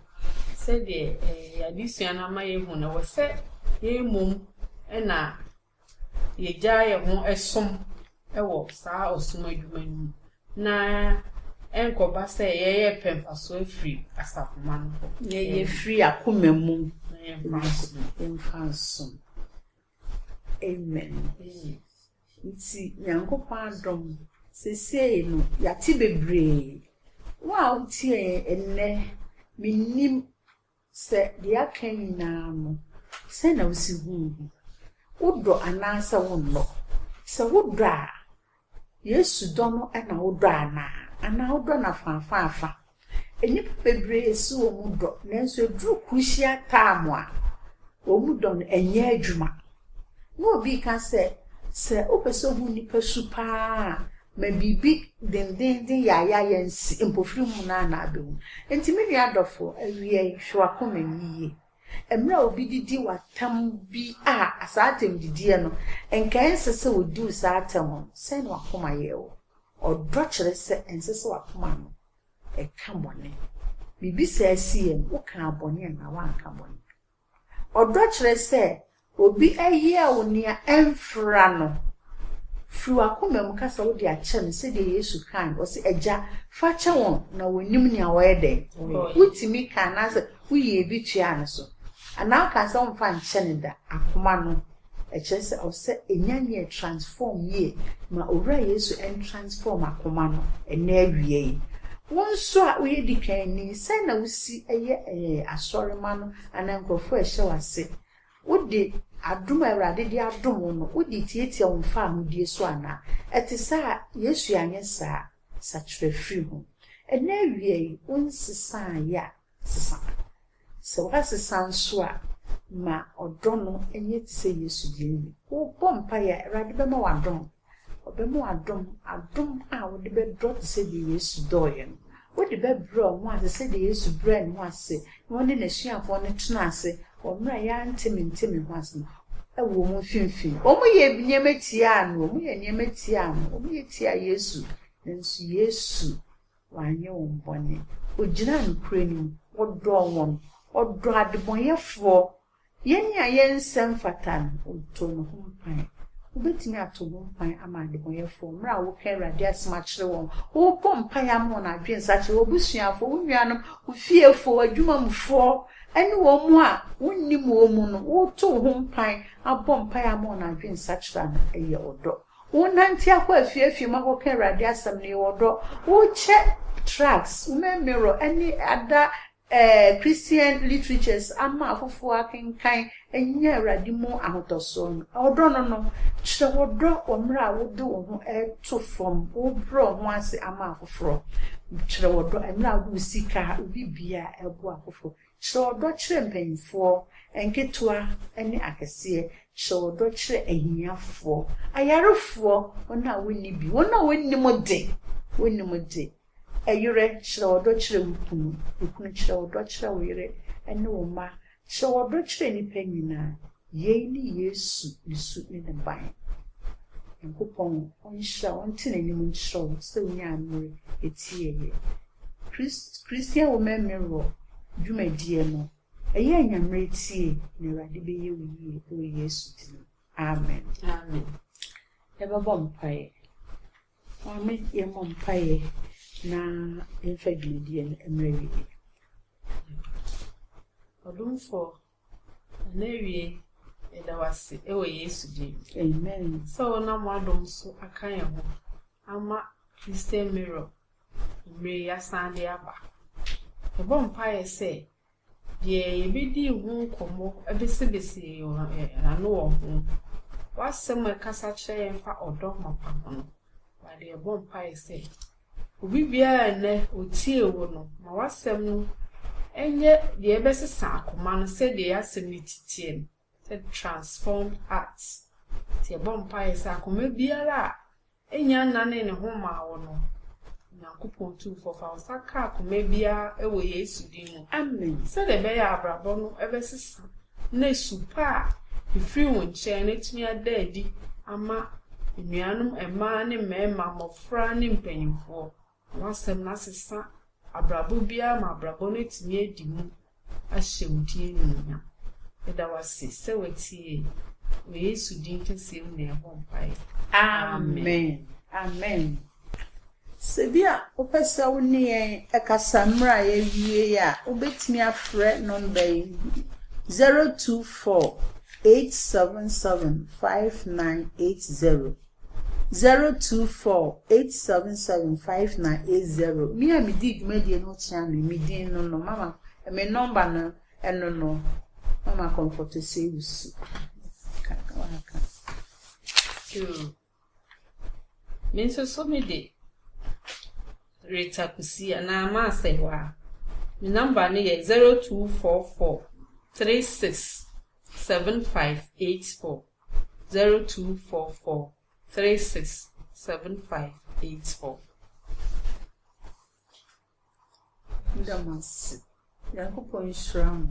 Speaker 5: sɛdeɛ ɛɛ yɛadesua no ama yɛhu no ɛwɔ sɛ yɛn mmom ɛna yɛgyaa yɛn ho ɛsom ɛwɔ saa ɔsom adwuma no mu na ɛnkɔba sɛ yɛyɛ pɛ mfasoɔ afiri asafomma no hɔ.
Speaker 4: Yɛyɛ firi akoma mu
Speaker 5: Na yɛmfa nsom.
Speaker 4: yɛmfa nsom. Amen. Nti Nyankopɔn adom seesei no yɛate bebree. Wo a wotie yɛn nnɛ, mennim sɛ deɛ aka nyinaa no, sɛn na wosi hu ho? Wodɔ anaasɛ wonnɔ? Sɛ wodɔ a, Yesu dɔ no na wodɔ anaa? Anaa wodɔ no afaafa? Nnipa bebree si wɔn dɔ nanso eduru crucial time a, wɔn dɔ no ɛnyɛ adwuma. Na obi ka sɛ, sɛ wopɛ sɛ ohu nipa su paa a, Ma biribi dendeenden yaayaaya nsi mpofirim no ara na abɛhu. Enti me nua dɔfo, awia yi, hwɛ w'akoma mu yiye. Mmerɛ a obi didi w'atam bi a, saa atɛmdidiɛ no, nka ɛnsɛ sɛ ɔdi wo saa atɛm no, sɛn na w'akoma yɛɛ wo? Ɔdɔ kyerɛ sɛ ɛnsɛ sɛ w'akoma no ɛka bɔne. Biribi saa siiɛ no, wokaa bɔne anaa woanka bɔne? Ɔdɔ kyerɛ sɛ obi yɛɛ wo nea ɛmfra no, firi w'akoma mu ka sɛ wode akyɛ no sɛdeɛ Yesu kae no, ɔse, Agya, fa kyɛ wɔn na wɔnnim nea wɔyɛ dɛn? Wotumi ka anaasɛ woyɛɛ bi tuaa no so? Anaa wokaa sɛ womfa nkyɛ no da? Akoma no, ɛkyerɛ sɛ ɔsɛ sɛ ɛnya nyɛɛ transform yie ma Owura Yesu ntransform akoma no ɛnnɛ awia yi. Wo nso a woyɛ dikanni, sɛn na wosi yɛ asɔremma no anaa nkurɔfoɔ a ɛhyɛ w'ase? Wode adom a Awurade de adom wo no, wode tiatia wo mfaahodie so anaa? Ɛte saa a, Yesu anyɛ saa. Sakyera firi ho. Ɛnnɛ awia yi, wonsesaeɛ a, sesa. Sɛ woasesa nso a, ma ɔdɔ no nyɛ te sɛ Yesu deɛ no bi. Wobɔ mpaeɛ a, Awurade bɛma wo adom. Ɔbɛma wo adom, adom a wode bɛdɔ te sɛ deɛ Yesu dɔeɛ no. Wode bɛbrɛ wo ho ase sɛdeɛ Yesu brɛɛ ne ho ase na ɔne n'asuafoɔ no tenaa ase wɔ mmerɛ a yɛante-mente-me-ho ase no wɔ wɔn mfimfini. Wɔyɛɛ nneɛma tiaa no, wɔyɛɛ nneɛma tiaa no, wɔyɛ tiaa Yesu, nanso Yesu wanyɛ wɔn bɔne. Ɔgyinaa nokorɛ no mu, ɔdɔɔ wɔn, ɔdɔɔ adebɔnyɛfoɔ. Yɛn a yɛn nsɛ mfata no, ɔtoo ne ho mpan. Wobɛtumi ato wo ho mpan ama adebɔnyɛfoɔ mmerɛ a woka Awurade asɛm akyerɛ wɔn, wobɔ mpaeɛ ama wɔn adwensakyera, w'abusuafoɔ, wo nuanom, wo fiefoɔ, w'adwumamufoɔ, ne wɔn a wonnim wɔn mu no, woto wo ho mpan abɔ mpaeɛ ama wɔn adwensakyera no, ɛyɛ ɔdɔ. Wonante akɔ afie afie mu akɔka Awurade asɛm no, yɛ ɔdɔ. Wokyɛ tracts, Women Mirror, ne ada eh, Christian literatures ama afoforɔ akenkan anya Awurade mu ahotɔsoɔ no. Ɔdɔ no no, kyerɛ ɔdɔ wɔ mmerɛ a wode wo ho to fam, wobrɛ wo ho ase ama afoforɔ. Kyerɛ ɔdɔ mmerɛ a wode wo sika, wo biribiara ɛboa afoforɔ. Kyerɛ ɔdɔ kyerɛ mpanyimfoɔ, nketewa ne akɛseɛ. Kyerɛ ɔdɔ kyerɛ ahiafoɔ, ayarefoɔ, wɔn a wɔnni bi, wɔn a wɔnnim de, wɔnnim de. Ɛyerɛ, kyerɛ ɔdɔ kyerɛ wo kunu. Okunu, kyerɛ ɔdɔ kyerɛ wo yere ne wo mma. Kyerɛ ɔdɔ kyerɛ nnipa nyinaa. Yei ne Yesu ne su ne ne ban. Nyankopɔn ɔnhyira wo, ɔnte n'anim nkyerɛ wo sɛ wonyaa mmerɛ tieeɛ. Christian Women Mirror dwumadie no, ɛyɛ a nya mmerɛ tie na Awurade bɛyɛ wo yie wɔ Yesu din mu. Amen.
Speaker 5: Amen.
Speaker 4: Yɛbɛbɔ mpaeɛ. Maame yɛmmɔ mpaeɛ na yɛmfa dwumadie no mmerɛ wie.
Speaker 5: Ɔdomfoɔ, ɛnnɛ awiei, yɛda wo ase wɔ Yesu din mu.
Speaker 4: Amen.
Speaker 5: Sɛ wonam w'adom so aka yɛn ho ama Christian Mirror mmerɛ yi asan de aba. Yɛbɔ mpaeɛ sɛ deɛ yɛbɛdii ho nkɔmmɔ abesebese yɛn ano wɔ ho, w'asɛm a ɛkasa kyerɛ yɛn fa ɔdɔ mapa ho no, Awurade yɛbɔ mpaeɛ sɛ Obi biara a nnɛ otie wo no, ma w'asɛm no nyɛ deɛ ɛbɛsesa akoma no sɛdeɛ y'asɛm no ti teɛ no, sɛ transformed hearts. Nti yɛbɔ mpaeɛ sɛ akoma biara a ɛnnya nnanee ne ho mmaa wo no, Onyankopɔn Tumfoɔ fa wo nsa ka akoma biara wɔ Yesu din mu.
Speaker 4: Amen.
Speaker 5: Sɛdeɛ ɛbɛyɛ a abrabɔ no bɛsesa na su pa a ɛfiri wo nkyɛn no atumi ada adi ama anuanom mmaa ne mmarima, mmɔfra ne mpanimfoɔ. Na w'asɛm no asesa abrabɔ biara ma abrabɔ no atumi adi mu ahyɛ wo din animuonyam. Yɛda wo ase sɛ woatie yɛn. Wɔ Yesu din kɛseɛ mu na yɛbɔ mpaeɛ.
Speaker 4: Amen. Amen. Sɛ bi a wopɛ sɛ wo ne yɛn kasa mmerɛ a yɛawie a, wobɛtumi afrɛ nɔmba yi, 024 877 5980. 024 877 5980. Me a medii dwumadie no ho kyea me, me din no no, mama, me nɔmba no ɛno no, Mama Comfort Osei-Wusu. Ka, waka.
Speaker 5: Yoo. Me nso so me de Rita Kusi anaa Maasɛwa. Me number no yɛ 0244 36 7584. 0244 36 7584. 84.
Speaker 4: Meda mo ase. Nyankopɔn nhyira mo.